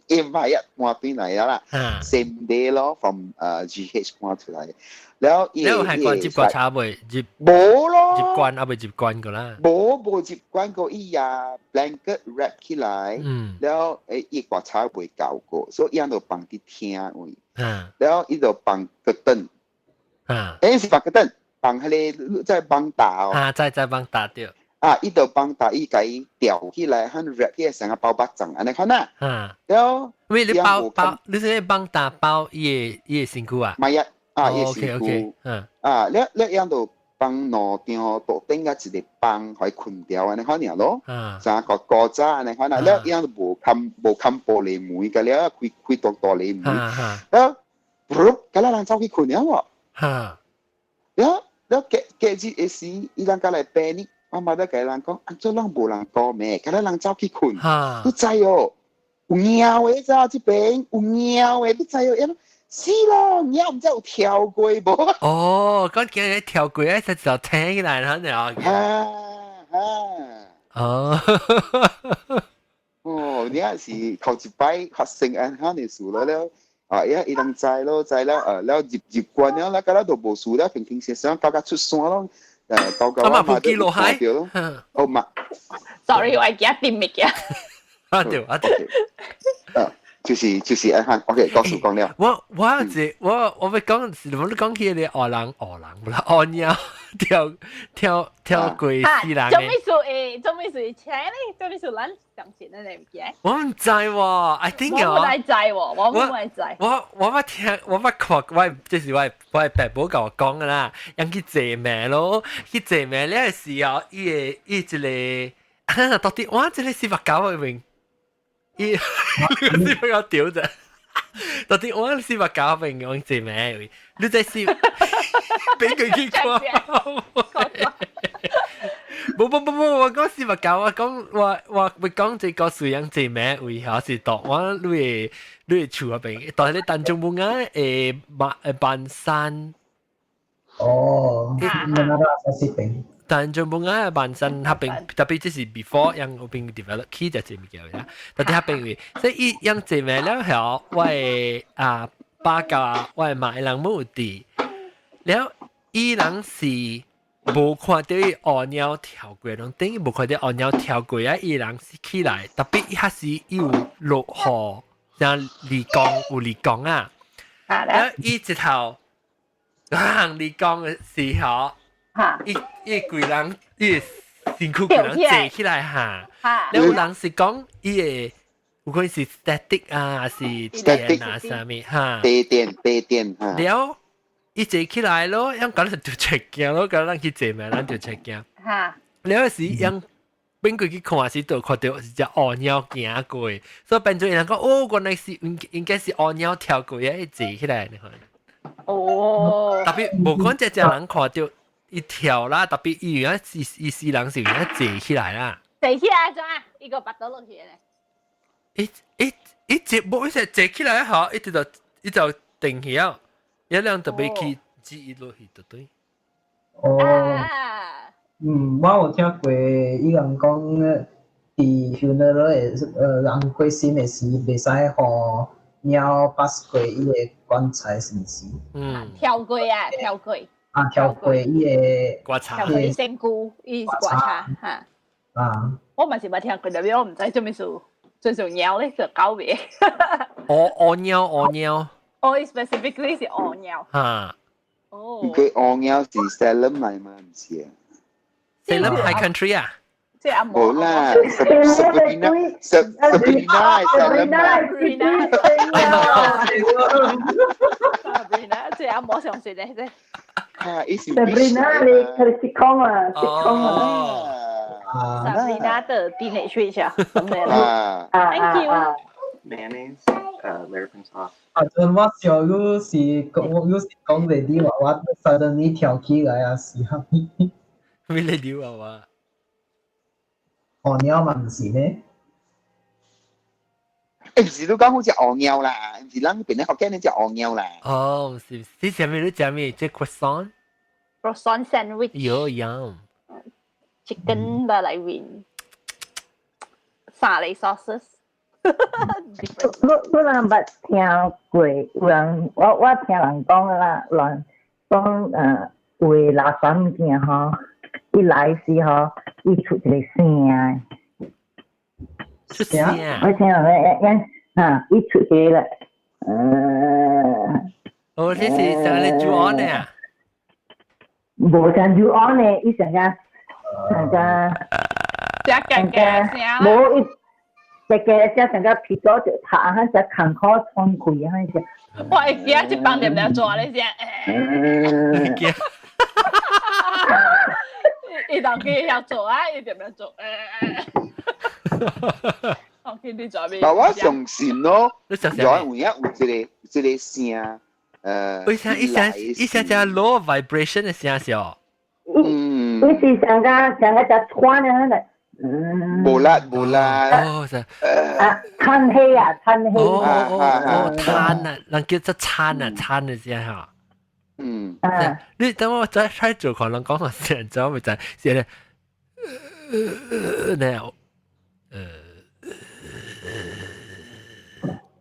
伊媽一搬轉來了啦，same day 咯，from GH 搬出來。了伊你有係關接過查未？接無咯，接慣啊，未接慣過啦。無無接慣過，伊也 blanket wrap 起來，了伊棺材未夠過，所以伊就放佇廳位，了伊就放 curtain，是放 curtain，放彼個在網罩哦，啊，在網罩著。啊，伊就網罩伊共伊吊起來，彼 wrap 起來成個包肉粽，按呢款啊。了，喂，你包包，你是網罩包伊的伊的身軀啊？唔係啊，伊的身軀，啊，了了樣就放兩張桌頂仔一個枋，予伊睏著按呢款爾咯。三個古早按呢款啊，了樣就無冚無冚玻璃門，個了開開大大璃門，了，噗，佮咱人走去睏了喎。了了隔隔日的時，伊人過來病你，我媽咧共人講，按怎攏無人顧咩？佮咱人走去睏，你知哦？有貓的咋？這邊有貓的，你知哦？死咯！貓毋知有跳過無？哦，講今日跳過，一就聽起來啦，你啊。啊啊！哦，哦，你也是頭一擺發生按呢的事了了，啊，伊伊人知咯，知了，了入入關了，了，佮咱都無事了，平平常常到甲出山咯，到到我嘛記落海咯，哦嘛。 Sorry，我記得掂物件。啊對啊對。啊，就是按看，OK，告訴講了。我這我欲講是我你講起個烏人烏人，無啦烏貓跳跳跳過死人做咩事會做咩事請咧？做咩事咱相信咧？你毋記得？我毋知喎，I think 我毋知喎，我毋知。我捌聽，我捌看，我這是我爸母共我講的啦，𪜶去坐馬咯，去坐馬了的時候，伊會伊一個，到底我這個是目狗的面，伊是比較屌啫。到底我是目狗面，我坐馬，你這是俾佢去看。無無無無，我講是目狗，我講我我會講這個水樣坐馬為何是到我你的厝嗰邊，但係你淡江布雅誒萬誒萬山。哦，那個是邊？淡江布雅萬山彼邊，特別這是 before 樣嗰邊 develop 起就這物件啦。特別彼邊位，所以伊樣坐馬了後，我的阿爸佮我的媽的人無佇，了伊人是無看著伊烏貓跳過，攏等於無看著烏貓跳過啊！伊人是起來，特別伊彼時有落雨，像離江有離江啊，啊！伊一頭行離江的時候，伊伊規人伊身軀規人坐起來哈，了有人是講伊會有可能是 static 啊，還是電啊啥物哈？地電地電哈。了伊坐起來咯，樣講就出驚咯，講咱去坐咩，咱就出驚。了時樣變過去看時，就看著是隻烏貓行過，所以變做人講哦，原來是應應該是烏貓跳過啊，伊坐起來，你看。哦。特別無講這隻人看著伊跳啦，特別伊有影伊伊世人是有影坐起來啦。坐起來怎啊？伊個腹肚落去咧。伊伊伊坐無伊是坐起來吼，伊就伊就定起啊，一兩特別去擠伊落去就對。哦。嗯，我有聽過伊人講，佇 funeral 的人過身的時，袂使予貓 pass 過伊的棺材，是毋是？嗯。跳過啊，跳過。啊，跳過伊的棺材。跳過伊身軀，伊棺材哈。啊。我嘛是捌聽過，但是我毋知做咩事，做做貓咧就搞袂。烏烏貓烏貓。哦，specifically 是烏貓。哈。哦。佢烏貓是 Salem 來嘛，毋是啊？ Salem High Country 啊？即係阿冇啦，Sabrina Sabrina Salem Sabrina Sabrina 即係阿摩上說咧，即啊，伊是 Sabrina 你佢 sitcom 啊，sitcom 啊。 Sabrina 的 Teenage Witch 啊，咁樣啦。 Thank you。 Mayonnaise, lerping sauce。啊，陣我想你是講，你是講 lady 話，我 suddenly 跳起來啊，是蝦米？咩 lady 話話？烏貓嘛毋是呢？誒，毋是你講好似烏貓啦，毋是咱邊咧福建咧隻烏貓啦。哦，是，是啥物？你食咩？這 croissant？ Croissant sandwich。有樣。 Chicken 的裏面，沙梨 sauces。我我人捌聽過，有人我我聽人講啦，有人講有的垃圾物件吼，伊來時吼，伊出一個聲。出聲。我聽人講，嚇，伊出一個咧，哦，這是上你煮安的啊？無像煮安的，伊上個上個。食嘅嘅聲。無伊。只個只成個皮果就拍啊，只坎坷穿開啊，只。我會驚一放點點做咧先。驚。伊當佢曉做啊，伊點點做。我見你做咩？但我相信咯，有有影有一個一個聲，一聲一聲一聲只 low vibration 的聲是哦。嗯。伊是上個上個只穿啊，那。嗯，無啦無啦，哦，是啊，嘆氣啊，嘆氣，哦哦哦，嘆啊，人叫做嘆啊，嘆的聲哈。嗯，你等我再 try 做，可能講個聲，就會就係咧，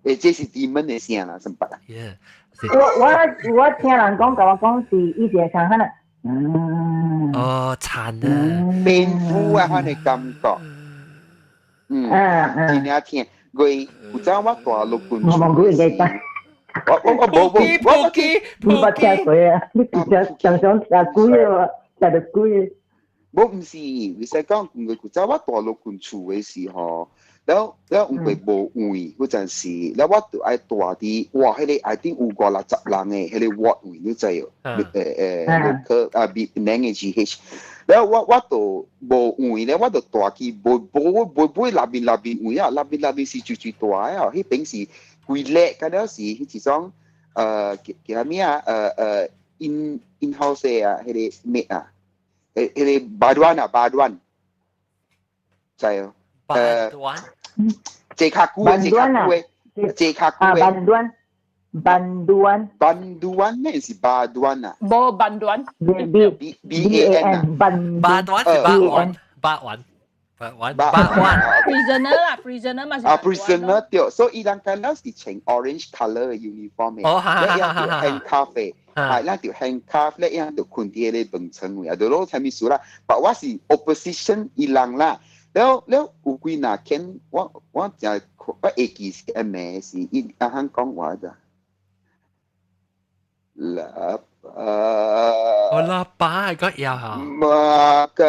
那這是 demon 的聲啦，什麼啦？我我我聽人講，共我講是以前上可能，嗯，哦，慘啊，蝙蝠啊，款的感覺，嗯，真正聽。佢有陣我大陸本我望過應該得。我無無我我你捌聽過啊？你常常常聽鬼啊？聽到鬼。無毋是，你使講，因為古早我大陸近厝的時候，了了因為無位嗰陣時，了我就愛蹛佇，哇，彼个 I think 有五六十人的，彼个 ward 位你知無？local 啊，檳榔的 GH，了我就無位咧，我就蹛去無無無無內面內面位啊，內面內面是最最大的哦，彼邊是規列，敢了是彼一種叫叫啥物啊？In house 的啊，彼个咩啊？彼个 Baduan 啊，Baduan，知哦？ Baduan，坐較久的，坐較久的，坐較久的。 Banduan Banduan Banduan 呢是 Baduan 啊？無 Banduan。 B B B A N 啊 Baduan 是百萬，百萬，百萬，百萬。 Prisoner 啦，prisoner 嘛是。啊，prisoner 對，所以伊人敢若是穿 orange colour 的 uniform 的，哦，哈咧伊哈哈哈就 handcuff 的，啊，咱就 handcuff 咧，伊就睏佇彼個病床位啊，就攞啥物事啦。但我是 opposition 伊人啦，了了有幾若見我誠我會記是暗暝是伊阿漢講話咋，喇叭。我喇叭係個搖嚇。馬個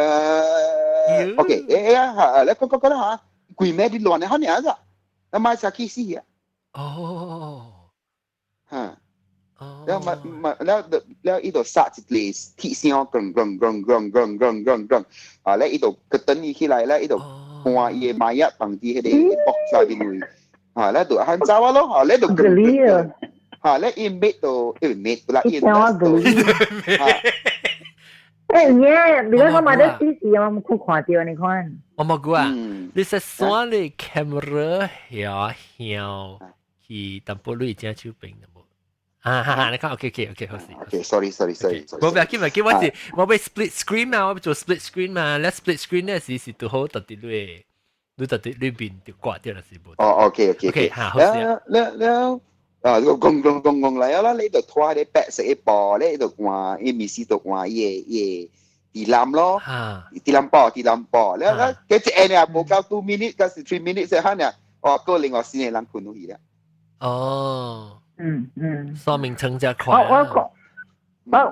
，OK，誒啊，你講講講啦嚇，規暝你亂的好爾咋，那買啥去死啊？哦，嚇。了嘛嘛了了，伊就殺一個鐵聲，咣咣咣咣咣咣咣咣，啊！咧伊就佢等伊起來咧，伊就搬伊的物仔放佇彼個 box 內面位，啊！咧就喊走啊咯，啊！咧就咣咣咣，啊！咧伊滅到，伊滅啦，伊滅到，欸耶！你講我買得死死，我冇看到你看。我冇估啊！你是刷你 camera 曉曉去淡薄你正手邊的無？啊哈哈！你看，OK OK OK，好事。 OK，sorry sorry sorry。我不要緊，唔要緊，我是我欲 split screen 嘛，我欲做 split screen 嘛。你 split screen 咧是是拄好特佇你，你特佇裏邊就掛掉了是無？哦，OK OK OK，嚇，好事啊。了了啊，個咣咣咣咣來啦，你就拖咧白色的布，你就換，伊面試就換伊个伊个地藍咯，地藍布地藍布，了了，佢一下爾無夠 2 minutes，還是 3 minutes 下爾，哦，過另外四個人睏落去了。哦。嗯。說明成只快。我看，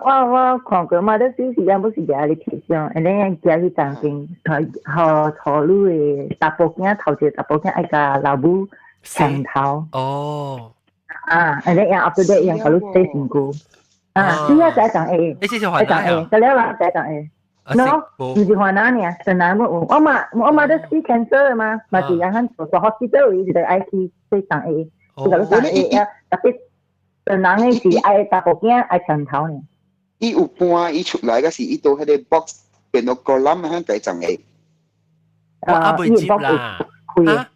我看過嘛，都小時間不是舉咧翕相，然後行去東京，予予你的查埔囝頭一个查埔囝愛共老母搶頭。哦。啊，然後 after that 樣共你洗身軀。啊，是啊，在講 A。你這是雲南啊？得了啦，在講 A。No，毋是雲南爾，越南我我嘛我嘛都死 cancer 嘛，嘛是樣款做做 hospital 伊就愛去洗送 A。伊共你送 A 啊，特別越南的是愛查埔囝愛搶頭爾。伊有搬伊出來，嗰時伊到彼个 box 變到個冧響計層 A。我阿未接啦。開，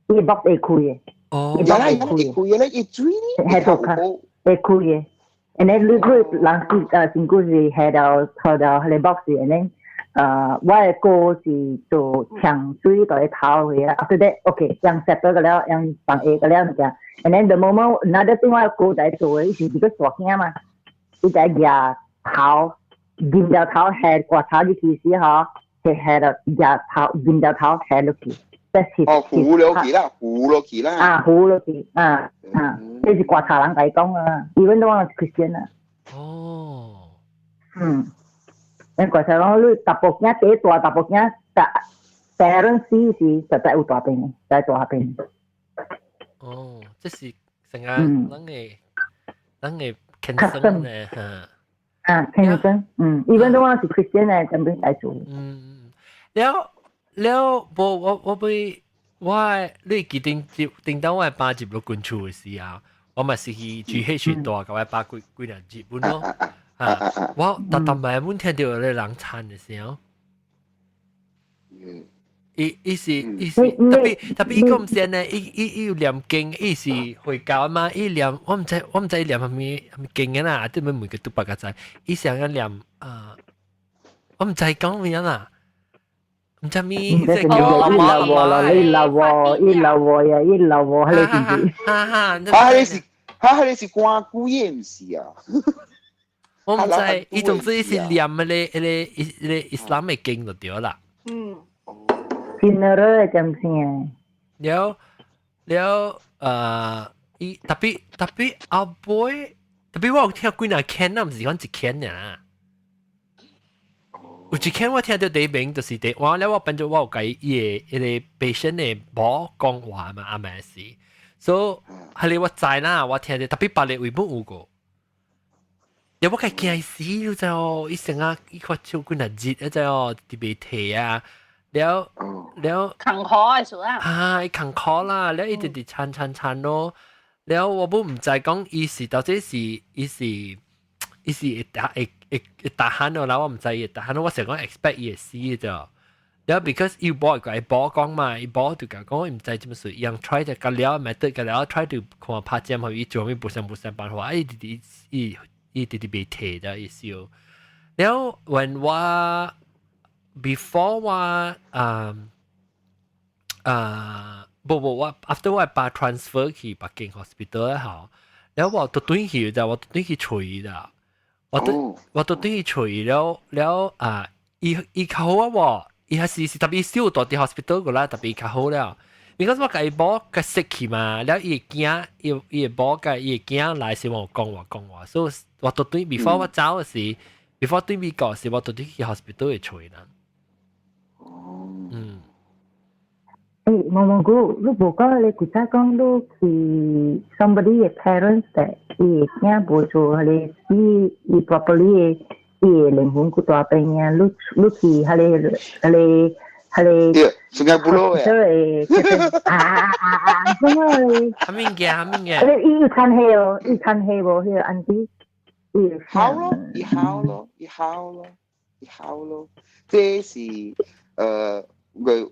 伊 box 會開的。哦，原來會開的咧，伊水呢？係做卡會開的。And then 你你人是身軀是下到下到彼个 box，and then 我的哥是做搶水佇咧頭的，after that OK，樣 settle 個了，樣放下個了物件。And then the moment another thing 我哥在做的，伊是一個大囝嘛，伊在舉頭，撳掉頭下掛頭入去時吼，係下到舉頭撳掉頭下落去。哦，糊落去啦，糊落去啦。啊，糊落去，啊啊，這是觀察人共伊講啊，even though 我是 Christian 啊。哦。嗯，咱觀察講你查埔囝第大查埔囝，parents 死時實在有大病的，在大病。哦，這是成個咱的 concern 咧嚇。啊，concern，嗯，even though 我是 Christian 咧，根本來做。嗯，了了，無我我欲我你記定定當我爸入陸軍處的時候，我嘛是去 GH 蹛，共我爸幾幾年日本咯。啊，我逐逐擺阮聽著有個人慘的時候，伊伊是伊是特別特別伊講毋是按呢，伊伊伊有念經，伊是回教嘛，伊念我毋知我毋知伊念啥物啥物經的啦，啲咪每個都別個知，伊想要念啊，我毋知講咩啦。毋知咩，即係叫阿媽阿媽，伊老喎，伊老喎呀，伊老喎，彼個是毋是？哈哈，啊，彼个是，哈，彼个是關鬼的，毋是啊？我毋知，伊總之伊是念彼个彼个彼个伊斯蘭的經就對啦。嗯。 Funeral 的點聲？了，了伊 tapi tapi 後尾，tapi 我有聽幾若間啦，毋是講一間爾。有一間我聽到第一名就是第我了我變做我有共伊的彼个 patient 的某講話嘛，阿咪是，所以係你我知啦，我聽到 tapi 別个位無有過。又我較驚死，你知哦，伊成啊，伊看手幾若熱，你知哦，特別提啊，了了。艱苦的事啊！啊，伊艱苦啦，了伊直直撐撐撐咯，了我本毋知講伊是到底是伊是伊是會打會會會 tahan 咯，啦我毋知伊會 tahan，我想講 expect 伊會死的啫。了 because 伊某會共伊某講嘛，伊某就共講伊毋知怎麼事，伊 try 就甲了 method 甲了 try to 看拍針，予伊做咩無啥無啥辦法，啊伊直直伊伊直直袂退的伊燒。了 when 我 before 我啊無無我 after 我爸 transfer 去北京 hospital 後，了我就轉去就我轉去揣伊啦，我都轉去揣伊了了啊，伊伊較好啊喎，伊還是是 tapi 燒到佇 hospital 個啦，tapi 較好了。because 我共伊某較識去嘛，了伊會驚，伊伊會某共伊會驚來時我講話講話，所以我都對 before 我走的時，before 對美國時，我都轉去 hospital 會揣啦。嗯。誒，毛毛菇，你無講你古早講你去 somebody 的 parents 的，伊的囝無做，彼個伊伊 properly 的，伊的靈魂去大病啊，你你去彼個彼個彼個。對，Sungai Buloh 嘅。啊啊啊啊！什麼？啥物件？啥物件？伊有牽戲哦，伊牽戲無？彼個 auntie，伊好咯，伊好咯，伊好咯，伊好咯，這是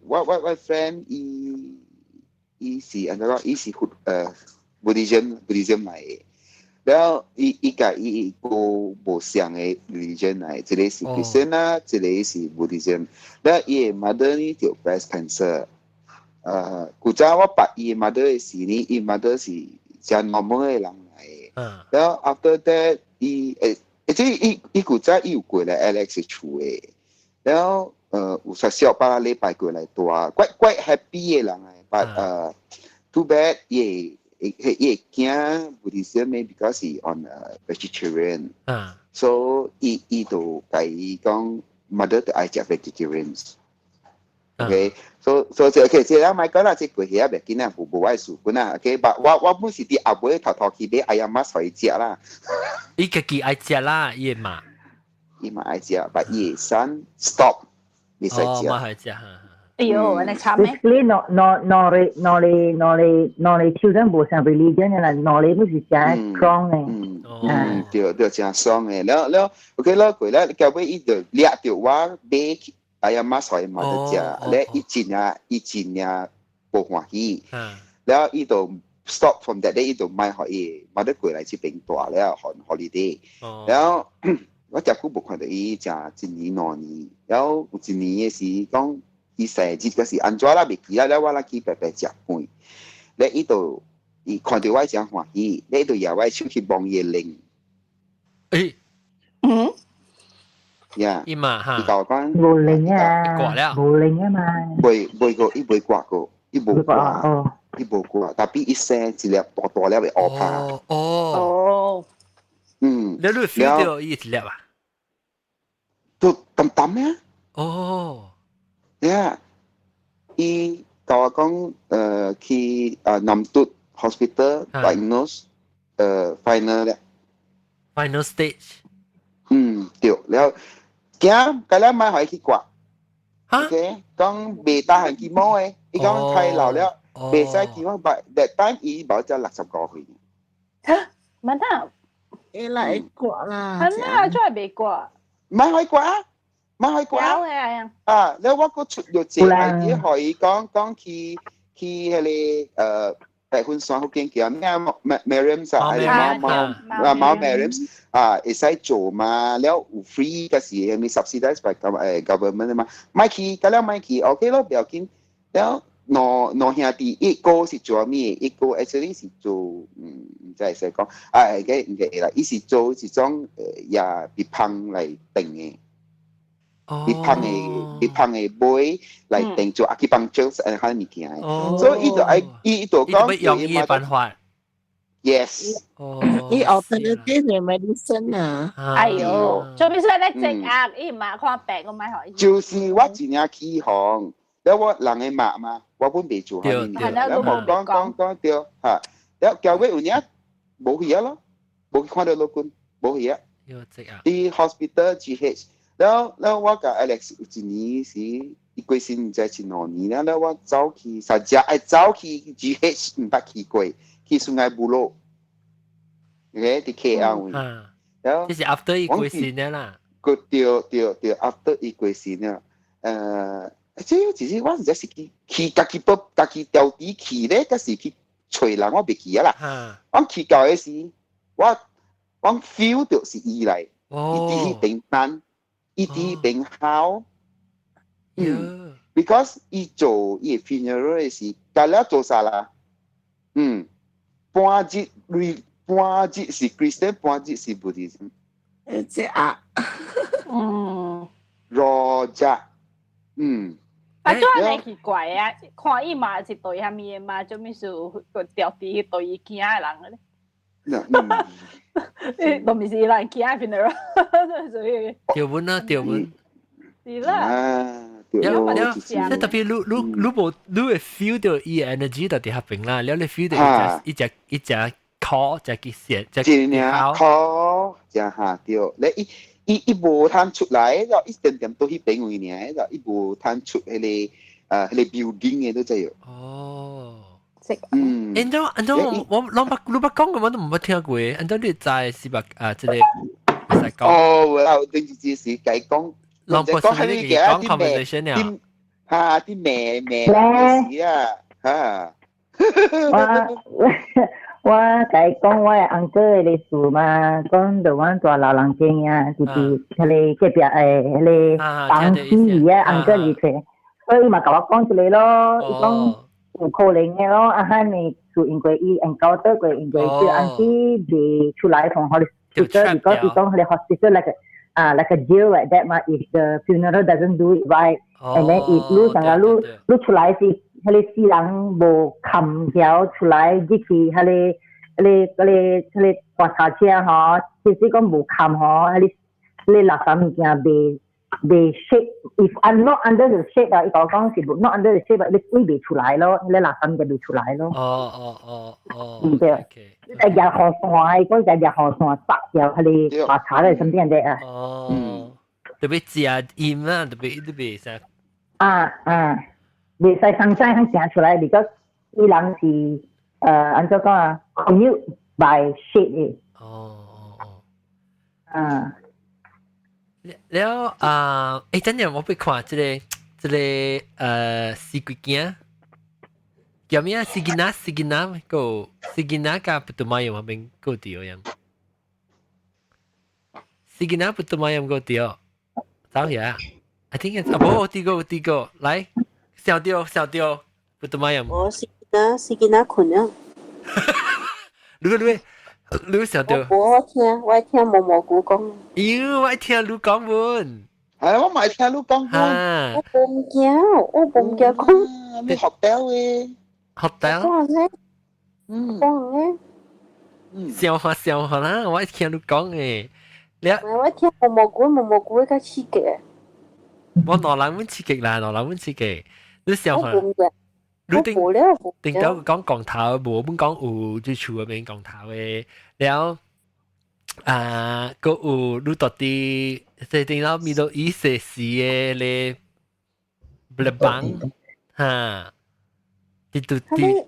我我我 friend 伊伊是按怎講？伊是佛Buddhism 來的，然後伊伊共伊個無相的 religion 來，一個是 Christian 啦，一個是 Buddhism。然後伊的 mother 呢就 breast cancer。古早我捌伊的 mother 的時呢，伊 mother 是誠 normal 的人來的。然後 after that，伊即伊伊古早伊有過來 Alex 厝的，然後有實小百禮拜過來住，quite quite happy 的人來，but too bad 伊伊伊會驚 Buddhism 的，because 是 on vegetarian。所以伊伊就共伊講 mother 就愛食 vegetarians。OK，so so 這 OK，這咱莫講啦，這過去啊，袂緊啊，無無愛事本啊，OK，but 我我本是佇後尾偷偷去買 ayam mas 予伊食啦。伊家己愛食啦，伊嘛。伊嘛愛食，but 伊會 son stop 袂使食。嘛愛食。哎喲，按呢慘咩？ Basically，兩兩兩個兩個兩個兩個 children 無啥 religion 的啦，兩個本是誠 strong 的。嗯，對對，誠爽的。了了，OK 了，過了，到尾伊就掠著我買 ayam mas 予伊嘛就食，咧伊真正伊真正無歡喜。了伊就 stop from that day，伊就莫予伊嘛得過來這邊住了，on holiday。了我誠久無看著伊，誠一年兩年，了有一年的時講。伊生日嗰時按怎啦，袂記啦，了我來去白白食飯，咧伊就伊看著我誠歡喜，咧伊就搖我手去摸伊的靈。欸，嗯，呀，伊嘛哈，伊共我講無靈啊，掛了，無靈啊嘛，袂袂過，伊袂掛過，伊無掛，伊無掛，tapi 伊生一粒大大粒的烏拍。哦哦，嗯，你你 feel 到伊一粒啊？都淡淡呀。哦。 Yeah，伊共我講，去南都 hospital diagnose，final 了。 Final stage。嗯，對，了，驚，佮了莫予伊去割。OK，講袂 tahan chemo 的，伊講太老了，袂使 chemo，but that time 伊無才65歲。嚇，問他，會啦，會割啦。係咩？真係袂割。莫予伊割啊！莫予伊割啊！啊，了我閣出咗一個 idea，予伊講講去去彼個白雲山福建叫咩？Miriam 啊，還是貓貓啊貓 Miriam 啊，會使做嘛？了有 free 嗰時係咪 subsidize by government 嘛？莫去，佮了莫去，OK 咯，不要緊。了兩兩兄弟，一個是做咩？一個 actually 是做毋知會使講啊，個應該會啦。伊是做一種也枇杷來燉的。伊芳的伊芳的尾來定做 acupuncture 誒，彼物件的，所以伊就愛伊就講用伊的辦法。 Yes。哦，伊 alternative medicine 啊。哎喲，做咩事咧？積壓，伊唔係看病，我買學。就是我真正起哄，了我人的媽嘛，我本袂做啥物件，了無講講講對嚇，了交尾有影無去啊咯，無去看到老君，無去啊。有積壓。佇 hospital GH，了了我佮 Alex 有一年是伊過身毋知一兩年了，了我走去實際愛走去 GH 毋捌去過，去 Sungai Buloh。OK，佇 KL 位。了，這是 after 伊過身了啦。個對對對，after 伊過身了，這其實我毋知是去去家己報家己調底去咧，抑是去揣人，我袂記啊啦。我去到的時，我 feel 到是伊來，伊佇彼邊等，伊佇彼邊哭。嗯，because 伊做伊 funeral 的時，甲了做啥啦？嗯，半日半日是 Christian，半日是 Buddhism。這啊，羅澤，嗯。啊，做安尼奇怪啊！看伊嘛是對啥物的嘛，做咩事個調佇對伊囝的人咧？嗯，都毋是伊人囝 funeral，所以對阮啊，對阮。是啦。啊，對了了，即特別你你無你會 feel 到伊 energy 就佇彼邊啦，了你 feel 到伊隻伊隻伊隻哭，隻去線，隻真正哭，真嚇對，你伊伊伊無通出來，了一點點都彼邊位爾，了伊無通出彼個彼個 building 的都知有。哦。嗯。按怎按怎我我攏捌你捌講過，我都毋捌聽過。按怎你知是捌啊？這個會使講。哦，我頂一時是共講。攏不是你講 conversation 了。嚇，啲命命嘅事啊，嚇。我我共伊講我的 uncle 的事嘛，講著阮蹛老人間啊，就是彼個隔壁的彼個房子啊，uncle 入去，所以伊嘛共我講一個咯，伊講有可能的咯，啊哈呢就因為伊 encounter 過，因為叫 auntie 袂出來從 hospital，because 伊講彼個 hospital like 啊 like a jail like that 嘛，if the funeral doesn't do it right，and then if 你成個你你出來是彼個死人無冚條出來入去彼個彼個彼個彼個棺材車吼，其實講無冚吼，彼個彼個垃圾物件袂袂 shake，if I'm not under the shade 啊，伊共我講是 not under the shade，你鬼袂出來咯，彼個垃圾物件袂出來咯。哦哦哦哦。嗯對，你在日雨傘，伊講在日雨傘砸掉彼個棺材咧，什麼的啊？哦，特別食鹽啊，特別特別啥？啊啊，袂使上山肯行出來，如果伊人是按怎講啊，commute by shade 的。哦哦哦。啊。了啊，欸，等陣我欲看這個這個死鬼囝，叫咩啊？死囡仔死囡仔個死囡仔佮 putu mayam 彼邊個對樣。死囡仔 putu mayam 個對，走去啊！I think it's 啊，無第個第個來，小掉小掉 putu mayam。我死囡仔死囡仔睏啊！你你你小掉。我聽我聽毛毛菇講。妖，我愛聽你講本。係我咪聽你講本。我無驚，我無驚講。你學到嘅。學到。講咧。嗯。講咧。笑話笑話啦，我愛聽你講嘅。你我聽毛毛菇毛毛菇較刺激。我哪人會刺激啦，哪人會刺激？你笑話。你頂頂到講降頭，無本講有就厝嗰邊降頭嘅，了啊，閣有你到底即頂到 Middle East 時嘅咧，lebang 哈，佇度佇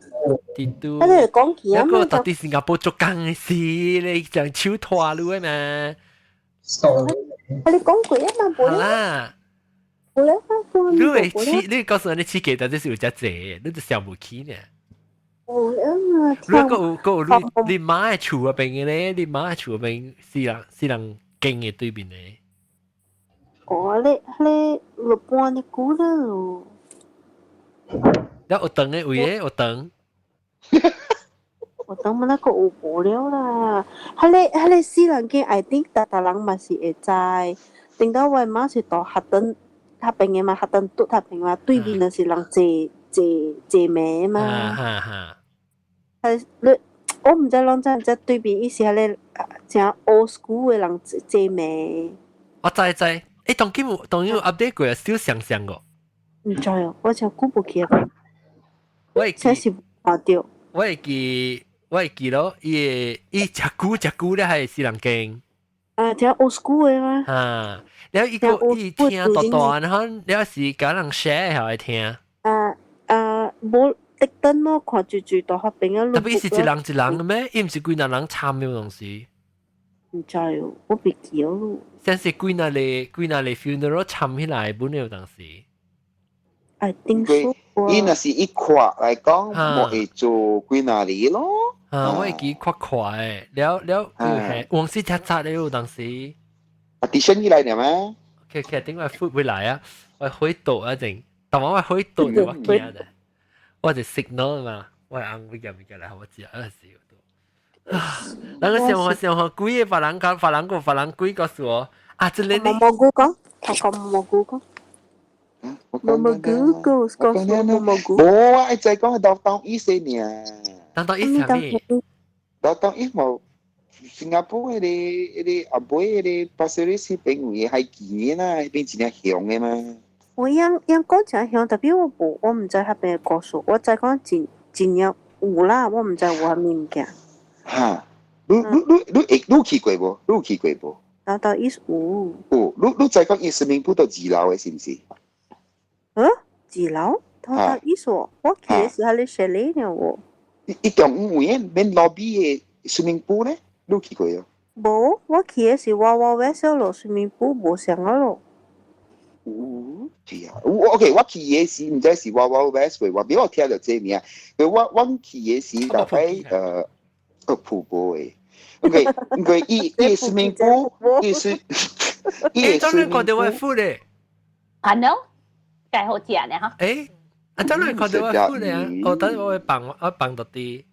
佇度，佢哋講起啊一個到底新加坡做工嘅事，你將手拖你嘅嘛？佢哋講過啊嘛，好啦。你會刺，你告訴我你刺激，但是有遮濟，你就想無起呢。有啊，你閣有閣有你你媽的厝嗰邊嘅咧，你媽的厝嗰邊死人死人間嘅對面咧。哦，你你落半的久了。了有長的位咧，有長。有長嘛那個有無了啦。彼個彼個死人間，I think 逐逐人嘛是會知。頂到我媽是到學等，他邊嘅嘛，學等嘟他邊嘛，對面就是人坐坐坐名嘛。哈哈。係你，我毋知攏知毋知對面伊是彼个誠 old school 的人坐名。我知知，當今有當有 update 過啊，少上上個。毋知哦，我真久無去啊。我會記，是看著。我會記，我會記咯，伊會伊食久食久咧係死人驚。啊，聽 old school 的嘛。啊，了伊個伊聽大大，然後了是共人 share 予伊聽。啊啊，無特登咯，看住住大學邊啊。特別是一人一人嘅咩？伊毋是幾若人參與東西。毋知哦，我袂記咯。先是幾若個幾若個 funeral 參起來本有當時。 I think so。伊若是一看來講，無會做幾若年咯。啊，我會記較快的，了了係黃絲踢扎了當時。啊，啲生意來了咩？ OK，頂我 food 會來啊，我回倒一陣，但我回倒就我驚的，我就 signal 嘛，我翁會夾物件來，我食二時。咱個想法想法，幾個別人講，別人個別人幾個說，啊，這個你蘑菇講，我講蘑菇講。蘑蘑菇講，講蘑蘑菇。無啊，愛再講係 Downtown East 爾。 Downtown East 啥物？ Downtown East 無新加坡彼個後尾彼個巴西里斯邊有個海墘啦，彼邊真正雄的嘛。我樣樣講真雄，特別我無，我毋知彼邊的故事，我知講真真正有啦，我毋知有啥物物件。哈，你你你你會你去過無？你有去過無？ Downtown East 有。有，你你知講伊 swimming pool 佇二樓的，是毋是？呃，二樓？Downtown East 我去的時候你 chalet 呢喎。伊中午有影免 lobby 的 swimming pool 咧，你有去過哦？無，我去的是 Wild Wild West 咯，swimming pool 無相啊咯。有，是啊，有 OK，我去的時毋知是 Wild Wild West 我俾我聽著這名，我去的時大概瀑布的。OK，因為伊伊 swimming pool，伊是伊當然看到我 food 咧。啊 no，計好食呢哈。啊，當然看到我 food 咧，我等我會放我放到啲。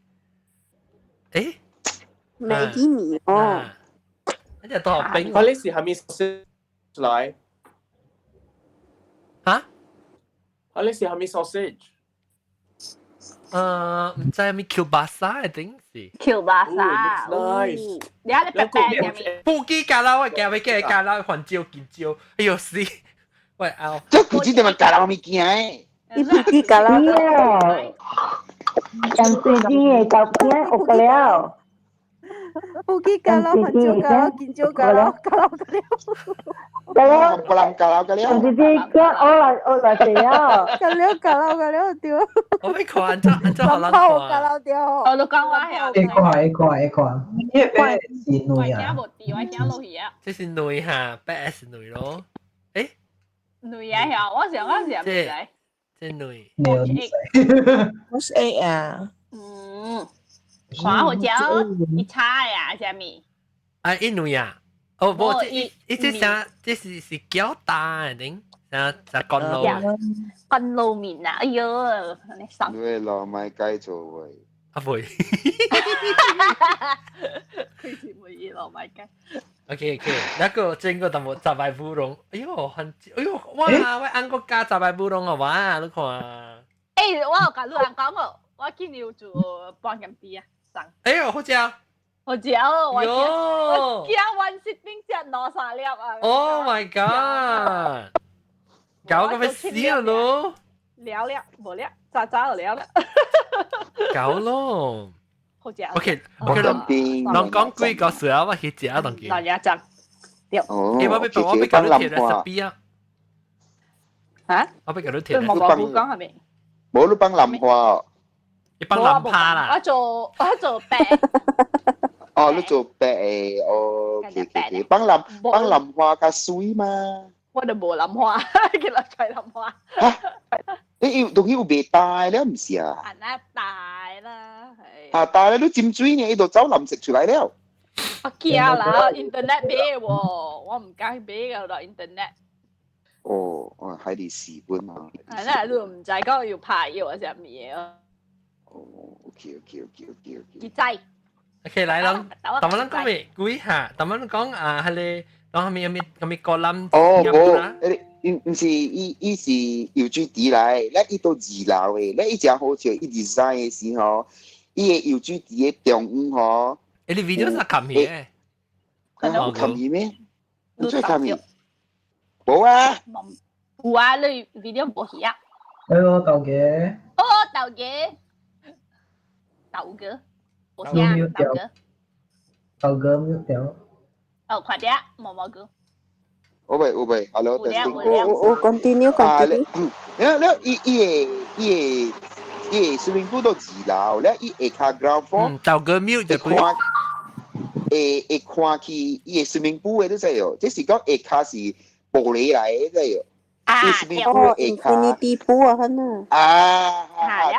美肌麵哦。一隻多冰。啊，你是係咪 sausage 來？嚇？啊，你是係咪 sausage？毋知係咪 kielbasa 定是 kielbasa。 Nice。你喺你白白入面。布基咖撈，我驚欲叫咖撈番椒金椒，哎呦死！喂拗。這古這點麼咖撈物件的？你布基咖撈。咁正經的豆餅學個了。布基咖撈番椒咖撈金椒咖撈咖撈咖撈。咖撈，個人咖撈咖撈。唔是啲叫學來學來食啊。咖撈咖撈咖撈對。我欲看，按怎按怎予人看？咖撈對。我都講我係。會看會看會看，因為白是卵啊。我驚無佇，我驚落去啊。這是卵哈，白是卵咯。卵啊，曉，我想我是唔知。這卵。我是 A 啊。嗯，看好食，伊炒呀，啥物？啊，伊卵啊。哦，無，這伊這啥？這是是餃大的，啥啥乾露？乾露麵啊！哎喲，你爽。你糯米雞做喂？啊會。佢是會糯米雞。 OK，那個整個淡薄雜白烏龍，哎喲，很，哎喲，哇！我按個加雜白烏龍啊，哇！你看。我有共你人講哦，我今年有做半鹹豬啊，送。哎喲，好食。好食哦！我我驚 one sitting 食兩三粒啊！Oh my god！搞個欲死啊咯！了了，無了，早早就了了。搞咯！好食。 OK，OK，人講幾個時候我去食啊，當見。嗱，一陣。對。哦。我欲共你提 recipe 啊。嚇？我欲共你提。蘑菇講係咪？無你放南瓜。你放南瓜啦。我做白。哦，你做白的哦，OK，放南瓜較媠嘛。我就無南瓜，叫落菜南瓜。嚇？你有當然有袂大了，毋是啊？啊，那大啦，係。啊，大咧，你浸水呢，伊就走藍色出來了。我驚啦，internet 買喎，我毋敢買個落 internet。哦，哦，海裡四本嘛。係啦，你毋知講要拍藥還是啥物嘢哦。哦，OK。記載。 OK，來啦，咱們講咩？幾下？咱們講啊，係咧，當係咪係咪個冧？哦，無，毋毋是，伊伊是游水池來，咧伊都二樓的，咧伊誠好笑，伊 design 的時候，伊的游水池的中央吼，欸，你 video 是冚去的？有冚去咩？你做冚去？無啊？有啊，你 video 無去啊？哎喲，豆嘅。哦，豆嘅，豆哥，無是啊，豆哥。豆哥 mute 掉。哦，快點，毛毛哥。有未有未，hello，我我 continue continue。了了，伊伊個伊個伊個 swimming pool 都二樓，了伊下跤 ground floor。豆哥 mute 就看，會會看去伊個 swimming pool 的，你知哦？這是講下跤是玻璃來的，知哦？啊，哦，infinity pool 啊，可能。啊，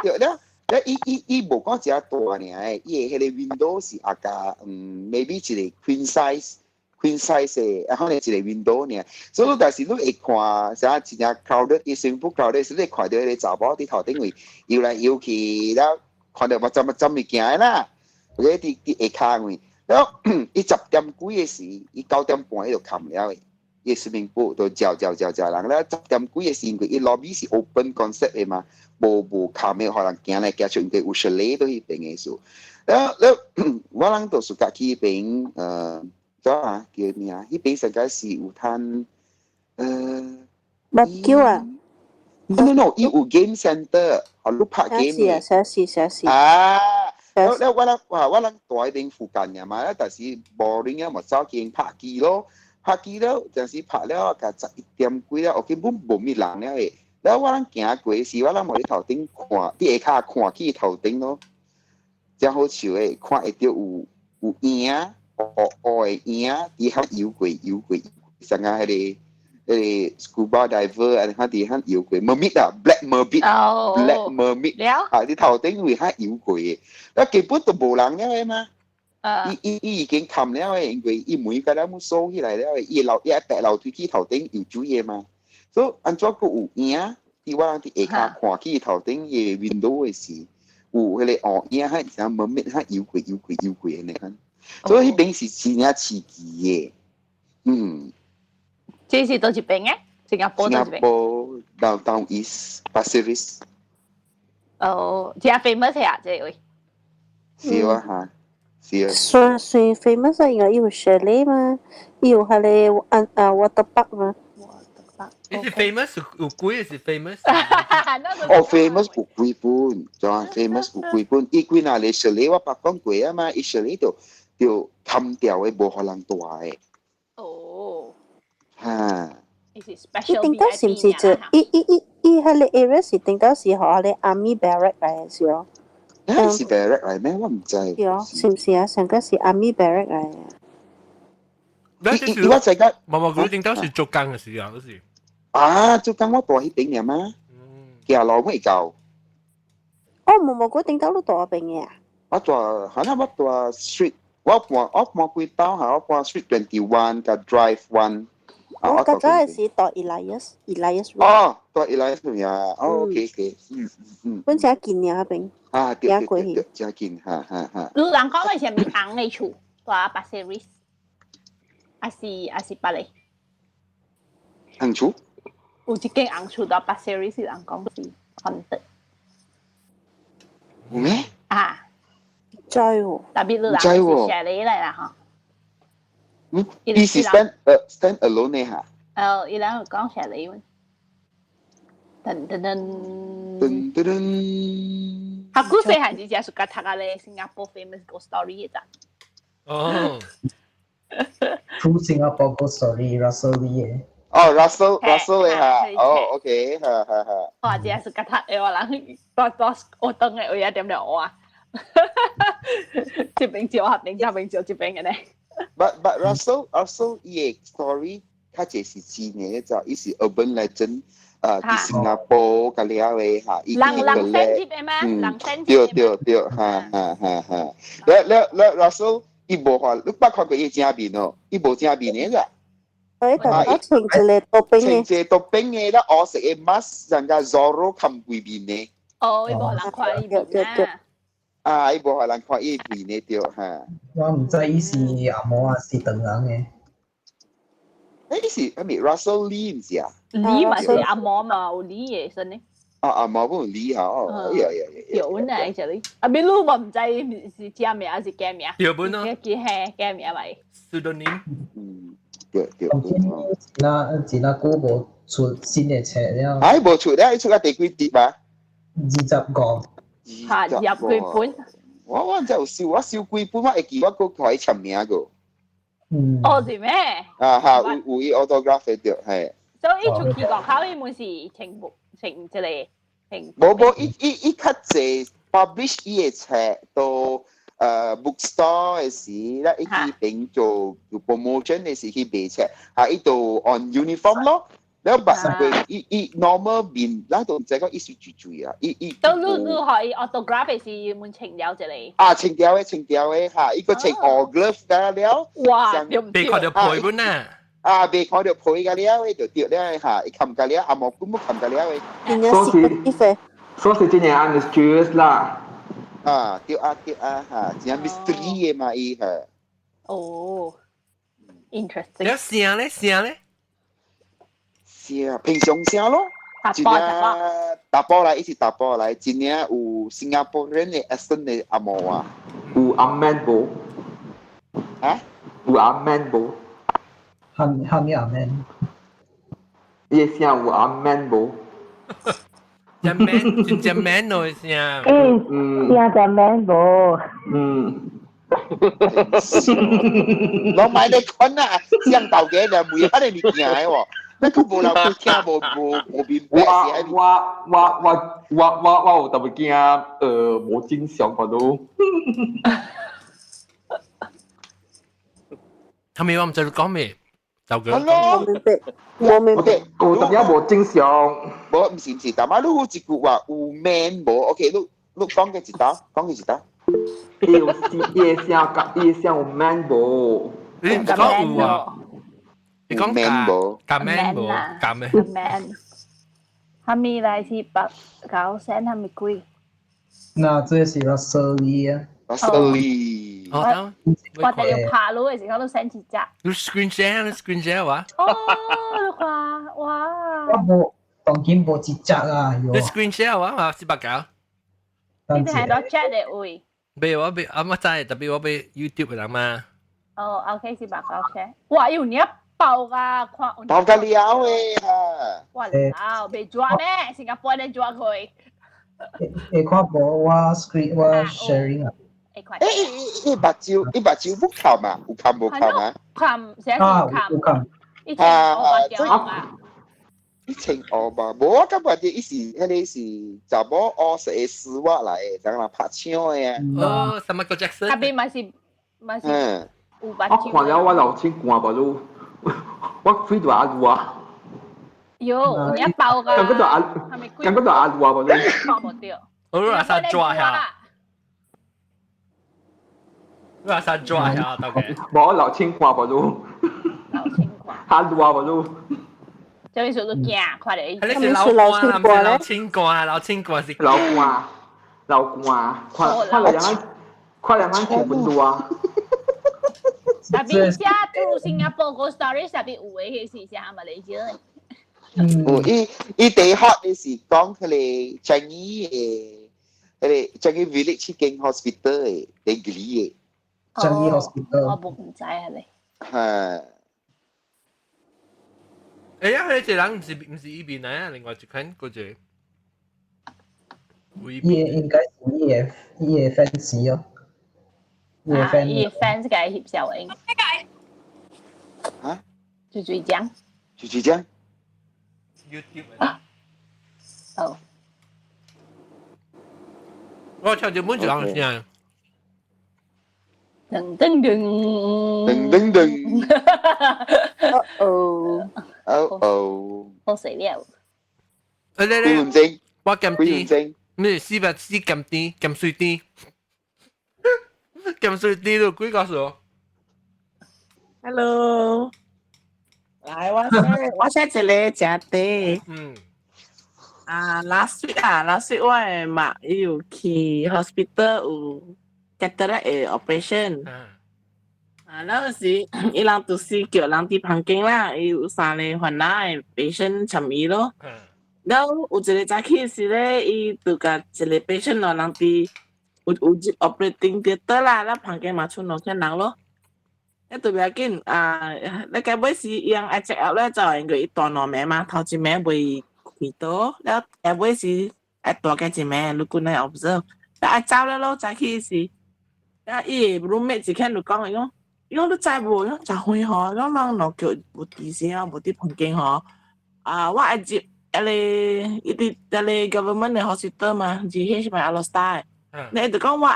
對了。了伊伊伊無講誠大爾，伊的彼个 window 是阿加嗯，maybe 一個 queen size。queen size 的，啊，可能一個 window 爾，所以但是你會看啥真正 crowded，伊 swimming pool crowded，時你會看到彼個查某佇頭頂位游來游去，了看到目針目針物件啦，或者佇佇下跤位，了伊十點幾的時，伊9點半伊就冚了的，伊 swimming pool 就照照照照人，了十點幾的時，因為伊 lobby 是 open concept 的嘛，無無冚的，予人行來行去，因為有 chalet 佇彼邊的數，了了我人就是家去彼邊，怎啊叫咩啊？彼邊上個是有攤， barbecue 啊？No no no，伊有 game center，予你拍 game。是啊，是是是。啊，了了我人哇，我人住彼邊附近嘅嘛，但是 boring 啊，嘛走去拍機咯，拍機了，陣時拍了，甲11點幾了，我根本無物人了的。了我人行過時，我人無佇頭頂看，佇下跤看去頭頂咯，真好笑的，看會著有有影。烏烏的影，佇遐游過游過，像啊彼个彼個 scuba diver 啊，佇遐游過，mermaid 啊，black mermaid，black mermaid，啊，佇頭頂位遐游過的，啊，根本都無人了的嘛。伊伊伊已經冚了的，因為伊門共咱鎖起來了的，伊樓伊愛爬樓梯去頭頂游水的嘛。所以按怎閣有影？佇我人佇下跤看去頭頂伊個 window 的時，有彼個烏影，彼像 mermaid 遐游過游過游過按呢款。所以彼邊是真正刺激的，嗯。這是佗一邊嘅？新加坡佗一邊？新加坡 Downtown East Pasir Ris。哦，真 famous 啊，這位。是啊，哈，是啊。算算 famous 啊，因為有 chalet 嘛，有彼个啊啊 water park 嘛。你是 famous 有鬼是 famous？哦，famous 有幾本，就 famous 有幾本。伊幾若個 chalet 我捌講過啊嘛，伊 chalet 就就冚掉的，無予人蹛的。哦。哈。伊是 special。伊頂到是毋是就伊伊伊伊彼个 area 是頂到是予彼个 army barrack 來的是哦？欸，是 barrack 來咩？我毋知。是哦，是毋是啊？上個是 army barrack 來的。伊我知個，無無，佢頂到是做工的時候，是。啊，做工我蹛彼邊爾嘛，行路會到。哦，無無，我頂到你蹛邊的啊？我蹛，可能我蹛 street，我搬我搬幾兜嚇，我搬 Street 21 佮 Drive One。我較早是蹛 Elias，Elias。哦，蹛 Elias 呀，哦，OK OK，嗯嗯。本誠近爾彼邊。啊，對對對對，誠近，哈哈哈。你人講的是啥物紅的厝，蹛 Pasir Ris，還是還是別个？紅厝？有一間紅厝蹛 Pasir Ris 人講是 haunted。有咩？啊。知喎。特別你人是 chalet 來啦吼。嗯，伊是 stand stand alone 的哈。哦，伊人有講 chalet 喎。噔噔噔。噔噔噔。他古細漢時就佮讀啊咧新加坡 famous ghost story 的咋。哦。 True Singapore Ghost Story Russell Lee 的。哦，Russell Russell 的哈，哦，OK，哈哈哈。我這是佮讀的，我人蹛蹛學堂的位啊，點點學啊。這邊照，那邊這邊照，這邊的呢。 But Russell Russell 伊的 story 較濟是真的，就伊是 urban legend，佇新加坡佮了的哈，伊人人先入的嗎？人先入。對對對，哈哈哈哈。了了了，Russell 伊無看，你捌看過伊正面哦？伊無正面的啦。伊就我穿一个刀兵的，穿一個刀兵的，了烏色的 mask，人家 Zorro 冚規面的。哦，伊無人看伊面啊。啊，伊無予人看伊面的對哈。我毋知伊是紅毛還是唐人的。誒，是係咪 Russell Lee 唔是啊？ 李嘛是阿毛嘛，有李嘅身呢。啊，阿毛不李嚇，哦，哎呀呀呀！條本啊，actually，阿邊路嘛唔知是真名還是假名。條本咯。叫係假名咪。 Pseudonym。嗯，對對。那一那久無出新的冊了。哎，無出了，伊出到第幾集啊？ 25。嚇，入幾本？我唔知有收，我收幾本，我會記我閣同伊簽名個。嗯。哦，是咩？啊哈，有伊 autograph 的係。所以伊出去外口，伊滿是情情這個情。無無，伊較濟 publish 伊的冊到bookstore 的時，咧伊去邊做做 promotion 的時去賣冊，啊，伊就 on uniform 咯。了捌過伊伊 normal 面，咱都毋知講伊是住住啊，伊伊。都你你可以 autograph 是滿情了一個。啊，清掉的清掉的哈，伊個穿 all glove 了了。哇！被看到皮本啊！啊，未看到皮個了，伊就掉了哈，伊冚個了，阿毛根本冚個了的。所以，所以真係 mysterious 啦。啊，對啊對啊哈，真係 mystery 的嘛伊哈。哦，interesting。有聲咧聲咧？聲平常聲咯。打波打波。打波來，一起打波來，真正有新加坡人的 accent 的阿毛啊。有阿 man 無？啊？有阿 man 無？哈哈咩阿 man？伊的聲有阿 man 無？只 man 真正 man 咯聲。嗯，聲就 man 無。嗯。攞買你看啊，上頭嘅就每一個物件的喎。那佢無人去聽，無無無明白。我我我我我我有特別驚，無正常個都。後面我唔知你講咩，就佢。我明白，我明白。有特別無正常。無，毋是毋是，但係你有一句話有 man 無？OK，你你講嘅一道，講嘅一道。伊有伊的聲，伊的聲有 man 無？你唔講有啊？你講 man 無？夾 man 無？夾 man。 man。係咪來是8、9聲係咪貴？那這是 Russell Lee 啊。 Russell Lee。哦，我哋要拍滷嘅時候都 send 一隻。你 screen share，你 screen share 哇？哦，你看，哇！我無當今無一隻啊，你 screen share 哇？嘛489。你係到 chat 嘅位。未我未，阿媽知，特別我俾 YouTube 人嘛。哦，OK，489 share。哇，有你爆噶，看。爆個了嘅哈！哇，老被抓咩？新加坡人抓佢。會看無我 screen 我 sharing 啊。誒誒誒，目睭，伊目睭有冚啊？有冚無冚啊？冚，寫是冚。一千五百一千五吧，無我感覺這伊是彼個是查某烏色的絲襪來的，怎人拍槍的啊？哦，什麼個 Jackson？那邊嘛是嘛是有目睭。我看了我老千寒無路，我開大阿熱。喲，你一爆㗎。感覺到阿，感覺到阿熱無路。爆無掉。我話殺抓下。我話殺抓下，大概。無老千寒無路。老千寒。阿熱無路。這邊說都驚，快點！你是老官，唔是老清官，老清官是老官，老官，看看兩眼，看兩眼全部多啊！特別寫住新加坡個 story 特別有的，是寫馬來西亞的。哦，伊伊第一學的是講彼個樟宜的，彼個樟宜 village 間 hospital 的，在吉里的。樟宜 hospital。我無毋知啊咧。嚇！哎呀，彼個人毋是伊邊來啊，另外一款嗰個。伊應該是伊的 fans 哦。伊的 fans。伊的 fans 該翕小影。啊？豬豬醬。豬豬醬。 YouTube 啊。哦。我聽到每一人聲。噔噔噔。噔噔噔。哦哦。哦。好死了。誒咧咧，我鹹甜，唔是404鹹甜，鹹水甜，鹹水甜都幾個數？Hello，來我寫我寫一個食茶。嗯。啊，last week 啊，last week 我的媽伊有去 hospital 有 cataract 的 operation。啊，那時伊人就是叫人佇房間啦，伊有三個煩惱的 patient 參伊咯。了有一個早起時咧，伊就共一個 patient 咯，人佇有入 operating theatre 啦，了房間嘛剩兩個人咯。一特別緊啊！你個尾時伊人愛 check out 咧，就因為伊帶兩名嘛，頭一名未開刀，了下尾時愛帶加一名，你過來 observe，了愛走了咯，早起時，了伊個 roommate 一看就講伊講，伊講你知無？伊講真遠吼，伊講人若叫無佇聲，無佇房間吼，啊，我愛入彼個伊佇彼個 government 的 hospital 嘛，GH 嘛，Alor Star 的，你就講我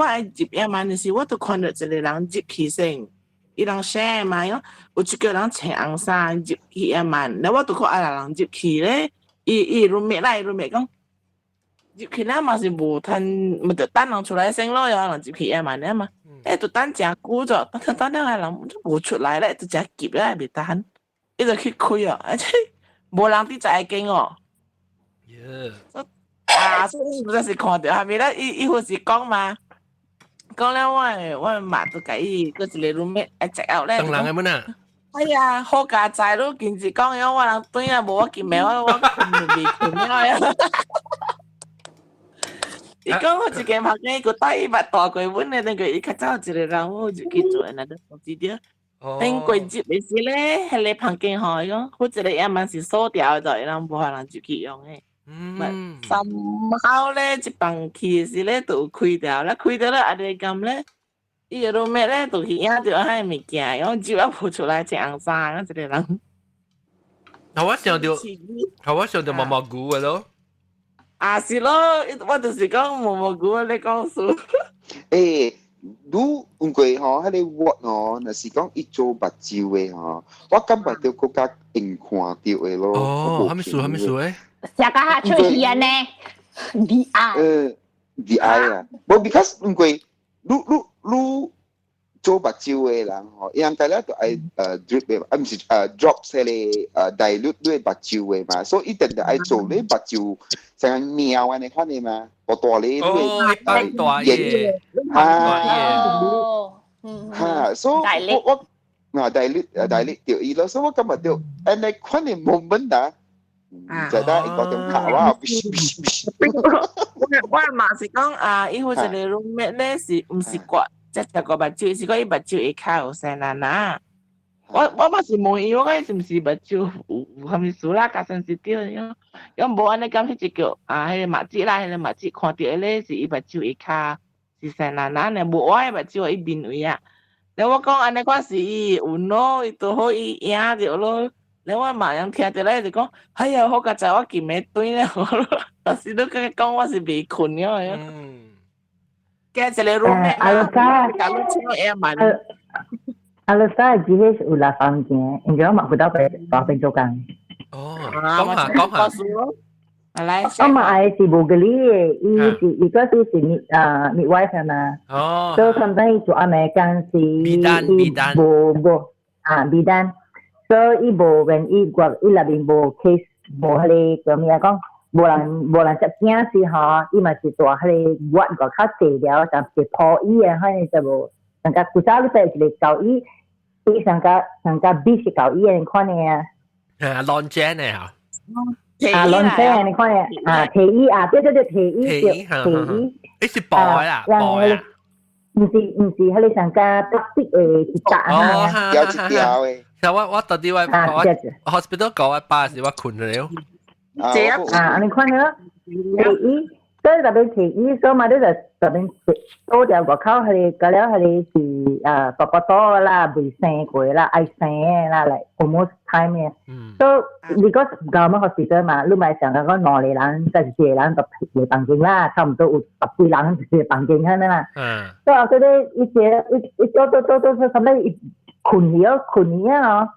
愛入遐嘛，就是我都看著一個人入去先。伊人寫嘛，伊講有一個人穿紅衫入去遐嘛，了我就看啊人入去咧，伊 roommate 啦，伊 roommate 講入去了嘛是無趁，毋就等人出來先咯，有人入去遐嘛爾嘛，欸就等誠久咗，等等了個人就無出來咧，就誠急咧，袂等，伊就去開哦，而且無人佇在間哦。啊，所以毋知是看著蝦米咧，伊伊有時講嘛。講了我媽都共伊閣一個 roommate 愛 check out 咧。當人的物啊？哎呀，好佳哉，你近時講樣我人轉啊，無我見面我困未困了呀。伊講我一間房間，閣帶伊捌帶過阮的，那個伊較早一個人，我就去做那個通知著。等過節的時咧，彼個房間吼，伊講好一個夜晚是鎖掉的，伊人無予人入去用的。嗯，三號咧，一放去時咧就有開掉，咧開掉咧，阿個咁咧，伊個 roommate 咧就去影著彼個物件，然後入啊浮出來穿紅衫，一個人。我想著毛毛菇的咯。啊是咯，我就是講毛毛菇你講數。欸，你毋過吼，彼個 ward 吼，若是講伊做目睭的吼，我感覺著閣較會看著的咯。哦，啥物事啥物事誒？成個下出戲啊呢？D I。D I 啊，無 because 毋過，你做目睭的人吼，伊人家了就愛drip 的，啊毋是drop 彼個dilute 你目睭的嘛，所以一定就愛做你目睭成貓按呢款的嘛，大大咧你哦，放大嘅，哈，哈，所以我我啊 dilute dilute 著伊咯，所以我感覺著按呢款的 moment 啊。就得一個點頭啊！我嘛是講啊，伊有一個 roommate 咧是毋是割，只只個目睭，是講伊目睭下跤有生爛啊。我嘛是問伊，我講伊是毋是目睭有啥物事啦？加生是對，伊講無按呢講，彼一叫啊，彼個目睭啦，彼個目睭看著咧是伊目睭下跤是生爛爛的，無我的目睭伊面位啊。了我講按呢款是伊有咯，伊拄好伊影著咯。了我馬上聽著咧就講，哎呀，好佳哉，我今暝轉了，但是你閣講我是未睏了的。嗯。加一個 roommate 阿羅莎，假如請我夜晚。阿羅莎只係有來房間，應該我嘛去到邊大邊做工。哦，講下講下。來，我嘛愛是無個理的，伊是伊個是是啊 midwife 嘛。哦。所以 sometimes 做暗暝工是 bidan bidan 無無啊 bidan。所以伊無願意，我伊內面無 case，無彼個叫咩講，無人接囝時吼，伊嘛是蹛彼個院外口坐了，但是鋪椅的，反正就無。上較古早你說一個舊椅，伊上較上較比是舊椅的款的啊。啊，浪尖的啊。啊，浪尖的款的啊，提椅啊，對對對，提椅對，提椅。伊是布的啦，布的。毋是，彼個上較特色的一紮哦，條一條的。其實我到底我我 hospital 講我爸時我睏了。啊，按呢款咯，提椅，所以特別提椅，所以嘛，你就特別倒條外口，彼個，到了彼個是啊，爸爸多啦，未生過啦，愛生的啦，來 almost time 的。所以你講 government hospital 嘛，你咪想講兩個人，再一個人就一個房間啦，差唔多有十幾人一個房間按呢啦。所以後底伊一個伊伊做做做做做，啥物伊睏去哦，睏去啊哦，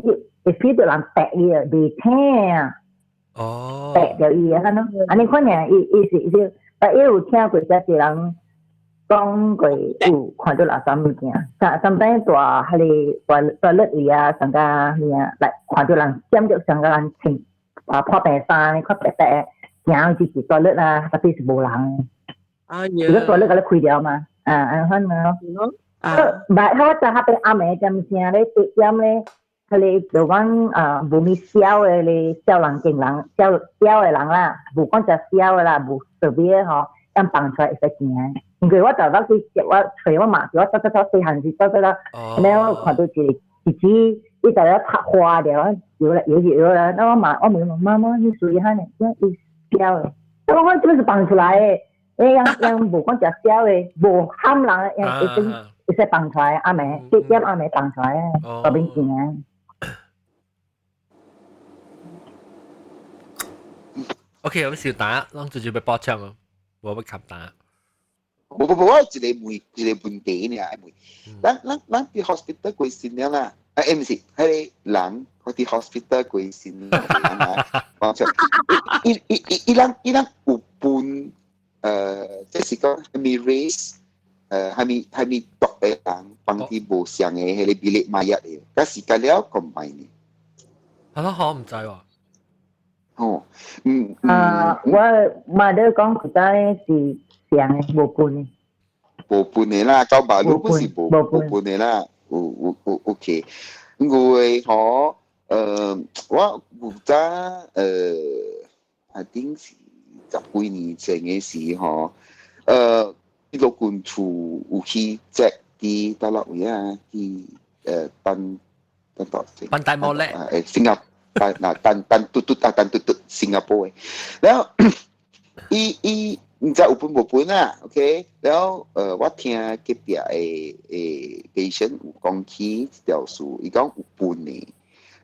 伊會 feel 到人趯伊啊，袂醒啊。哦。趯著伊啊，按呢，按呢款爾，伊伊是伊，但伊有聽過遮濟人講過，有看著垃圾物件，三三擺大彼個大大熱位啊，上加物啊，來看著人點著上個人穿啊破病衫，較白白，行就是大熱啊，特別是無人。啊，如果大熱共你開掉嘛，啊，按呢款咯。唔係，我就下邊暗暝點聲咧，8點咧，佢哋就講啊，無咪痟的咧，痟人勁人，痟痟的人啦，無講食痟的啦，無特別吼，咁放出來會使行。因為我就落去接我揣我媽，我走走走細漢時走走啦，然後我看到一個弟弟，伊就咧拍花了，搖來搖去搖來，那我媽我問媽媽你屬於哈呢？伊痟的，我講這個是放出來的，欸，樣樣無講食痟的，無喊人，樣會使會使放出來，暗暝8點暗暝放出來，外面行。 OK，我小打，攏直接被爆槍哦，我要冚打。無無無，我有一個問一個問題爾，問。咱咱咱佇 hospital 過身了啦，啊，欸，毋是，彼個人我佇 hospital 過身了啊，講錯。伊伊伊伊人伊人有分，這是講蝦米 race，蝦米蝦米族的人放佇無相的彼個 bilik mayat 的，甲時間了 combine 呢。係咯，我毋知喎。哦，嗯。啊，我媽都講佢仔是相的，無分的。無分的啦，到馬路不是無無分的啦，有有有 OK。因為吼，我有早I think 是十幾年前的時吼，陸軍處有去 check 佇佗落位啊，佇等等到班大摩咧，新加坡嗱等等嘟嘟啊，等嘟嘟新加坡的，然後伊伊。毋知有分無分啊，OK？然後我聽隔壁的的 patient 有講起這條事，伊講有分的。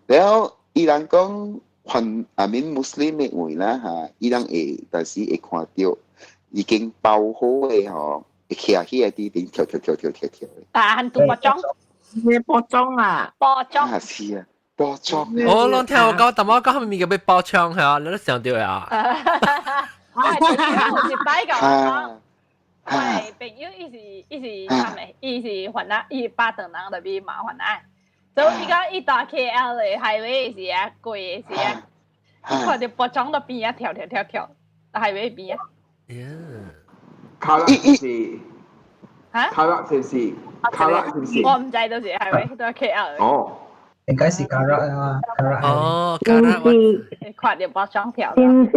然後伊人講，凡阿免穆斯林的位啦哈，伊人會，但是會看到已經包好的吼，會徛起來佇邊跳跳跳跳跳跳的。啊，很多包裝。咩包裝啊？包裝。啊是啊，包裝。我攏聽我講，淡薄講後面個欲包槍係啊，你都想著啊？我係有一擺共我講，我的朋友伊是伊是啥物？伊是番仔，伊是巴頓人，特別麻煩啊。所以伊講伊搭 KL 的 highway 時啊，過的時啊，伊看著包裝都邊啊跳跳跳跳，highway 邊啊。卡拉是嚇？卡拉是唔是？卡拉是唔是？我毋知都是 highway 都 KL。哦。應該是 Karak 啊，Karak。哦，Karak。看著包裝跳。是毋是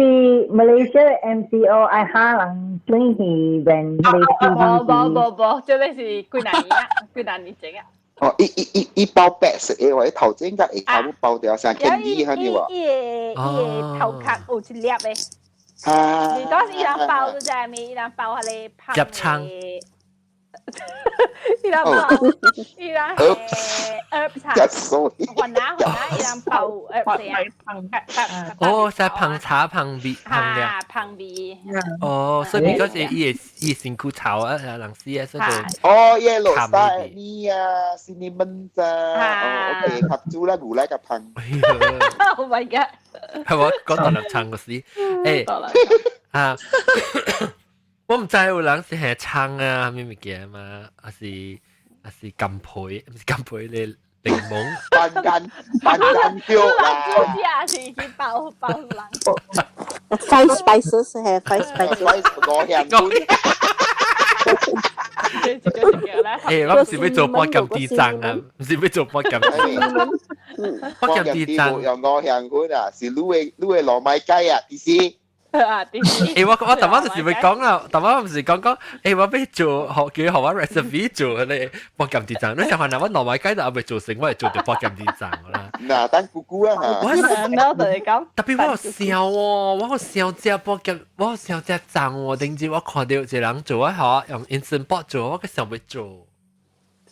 Malaysia MCO 愛哈人轉去變無無無無，這個是幾若年啊，幾若年前啊。哦，伊伊伊伊包白色的話，頭前佮下跤包掉，像 candy 哈你話。伊個伊個頭殼有一粒的。啊！你當時伊人包都知咪？伊人包彼個入倉。伊人包，伊人係 herb 茶，雲南雲南伊人包 herb 茶。哦，在捧茶捧味捧料。捧味。哦，所以比較是伊會伊身軀臭啊，人死啊，所以就。哦，耶羅沙米啊，cinnamon 咋？哦，OK，合煮啦，牛奶甲捧。 Oh my god！係我講大粒撐個死，欸啊！我毋知有人是係葱啊，啥物件嘛，還是還是甘皮，毋是甘皮咧檸檬。班干班干叫啦。主食是去包包人。 Five spices 係 five spices。五香粉。欸，我毋是欲做半鹹豬鬃啊，毋是欲做半鹹豬鬃。半鹹豬鬃用五香粉啊，是滷的滷的糯米雞啊，意思。啊！欸，我我頭先就是欲講啦，頭先毋是講講，欸，我欲做學叫學我 recipe 做彼個半鹹豬鬃，你想看若我糯米雞就猶未做成，我會做著半鹹豬鬃啦。嗱，等姑姑啊嚇。我我同你講。特別我有想哦，我有想食半鹹，我有想食鬃哦。頂日我看著一個人做，我學用 Instant Pot 做，我閣想欲做。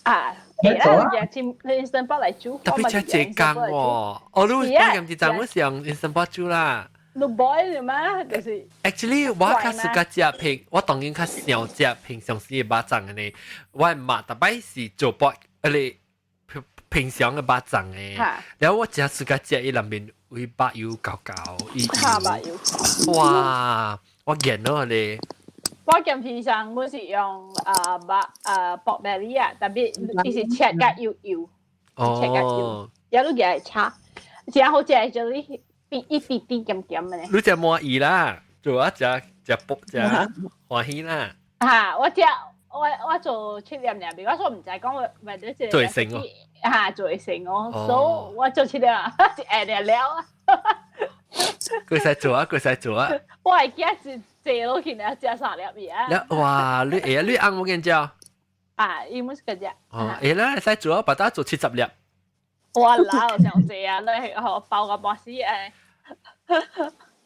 啊，會啦，用 Instant Pot 來煮。特別食一工喎，哦，你半鹹豬鬃，我是用 Instant Pot 煮啦。你 boil 嘛，就是。 Actually，我較喜歡食平，我當然較想食平常時的肉粽的呢。我的媽逐擺是做薄，彼個平常的肉粽的。然後我真喜歡食伊內面有肉油厚厚，伊油。哇！我見到咧。我鹹豬鬃我是用啊肉啊薄餅啊，特別伊是切甲幼幼，切甲幼，也你舉來炒，真好食，就是一滴滴鹹鹹的。你食滿意啦，做啊食食薄食歡喜啦。哈，我食我做七粒爾，我所毋知講我或者做會成哦，嚇做會成哦，所以我做七粒，一下爾了啊。佢使做啊，佢使做啊。我係驚是坐落去呢，食三粒嘢。你哇，你會啊？你翁冇見食？啊，伊毋是個隻。哦，會啦，會使做啊，把它做70粒。哇啦，我想坐啊，你係包個半死誒。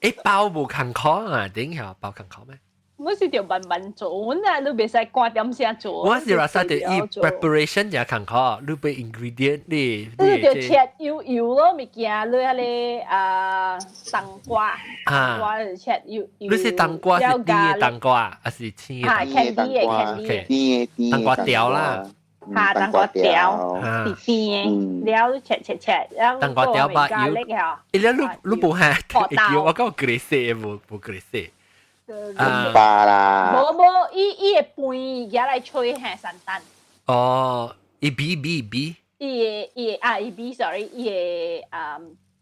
誒，包無艱苦啊？頂下包艱苦咩？我是條慢慢做，阮啊，你袂使趕點聲做。我是話說，伊 preparation 也艱苦，你備 ingredient 你。你就切油油咯，物件你彼個啊冬瓜，冬瓜切油油。你是冬瓜是甜的冬瓜，還是青的？啊，甜的甜的。冬瓜條啦。嚇，冬瓜條是甜的，了切切切，然後冬瓜條把油。欸，你你無嚇？我講 grease 無無 grease。啊，巴啦！無無，伊伊會拌舉來吹下山丹。哦，伊比比比。伊會伊會啊，伊比 sorry，伊會啊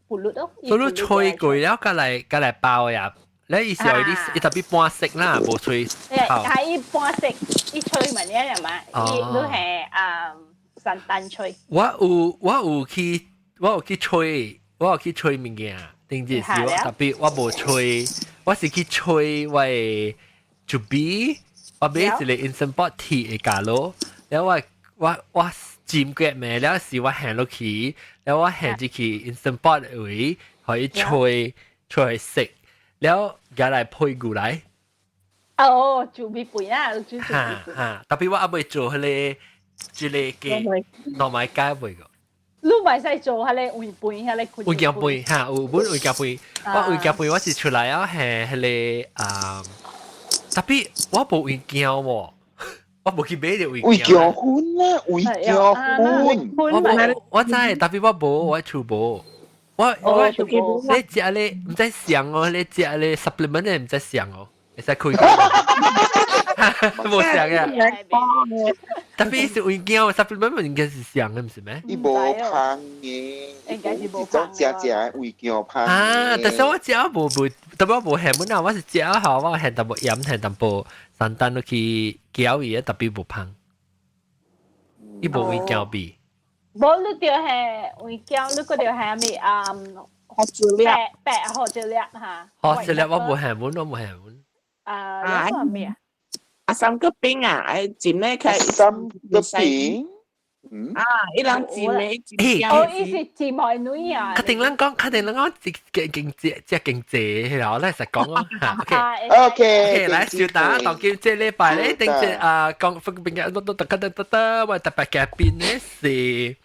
，pulut 咯。所以吹過了，佮來佮來包呀。你意思係你伊特別半色啦，無吹。係伊半色，伊吹物嘢係嘛？伊你係啊山丹吹。我有去吹，我有去吹物件，頂日是我特別我無吹。我是去吹我的準備，我買一個 Instant Pot 鐵的咖囉，了我我我煎過未，了是我行落去，了我行入去 Instant Pot 位，予伊吹吹食，了夾來配牛奶。哦，準備肥啊，煮哈哈，特別我猶未做彼個這個嘅糯米雞未個。你咪使做彼個胃肥，彼個胃鏡肥哈，有本胃鏡肥，我胃鏡肥我是出來啊，係彼個啊，特別我無胃鏡喎，我無去買著胃鏡。胃鏡粉啦，胃鏡粉。我無，我知，特別我無，我厝無。我我你食咧毋知上哦，你食咧 supplement 咧毋知上哦，會使開。無上啊！特別是胃鏡 supplement 應該是上的，毋是咩？伊無芳的，應該是無芳。食食胃鏡芳。啊！但是我食無無，特別我無鹹本啊，我是食好，我鹹淡薄鹽，鹹淡薄山丹落去攪伊，特別無芳。伊無胃鏡味。無，你著係胃鏡，你閣著係咩啊？胡椒粒，白胡椒粒嚇。胡椒粒我無鹹本，我無鹹本。啊，你講咩啊？啊，三個餅啊，愛煎咧開三個餅，啊，伊人煎咧煎。哦，伊是煎海女啊。確定咱講，確定咱講，這經濟，這經濟，然後咱實講咯。OK OK，來小打，當今這禮拜咧，頂這啊講分邊嘅，都都得得得得，我特別嘉賓咧是，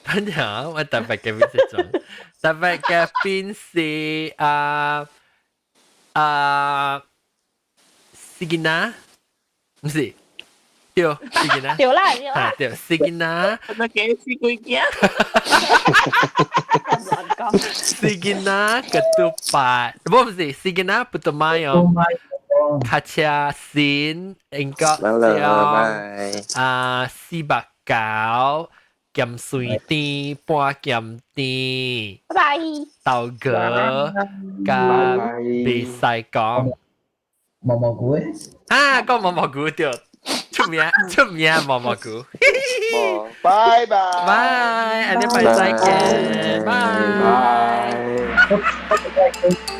等下我特別嘉賓是種，特別嘉賓是啊啊。斯吉娜，毋是，對，斯吉娜，對啦，對啦，對，斯吉娜，那幾死鬼驚，斯吉娜 ketupat，不是，斯吉娜 putu mayong，卡車線應該叫啊489鹹水甜半鹹甜，拜拜，豆哥加袂使講。毛毛菇誒？啊，講毛毛菇對，出名出名毛毛菇。拜拜。拜，下禮拜再見，拜。拜。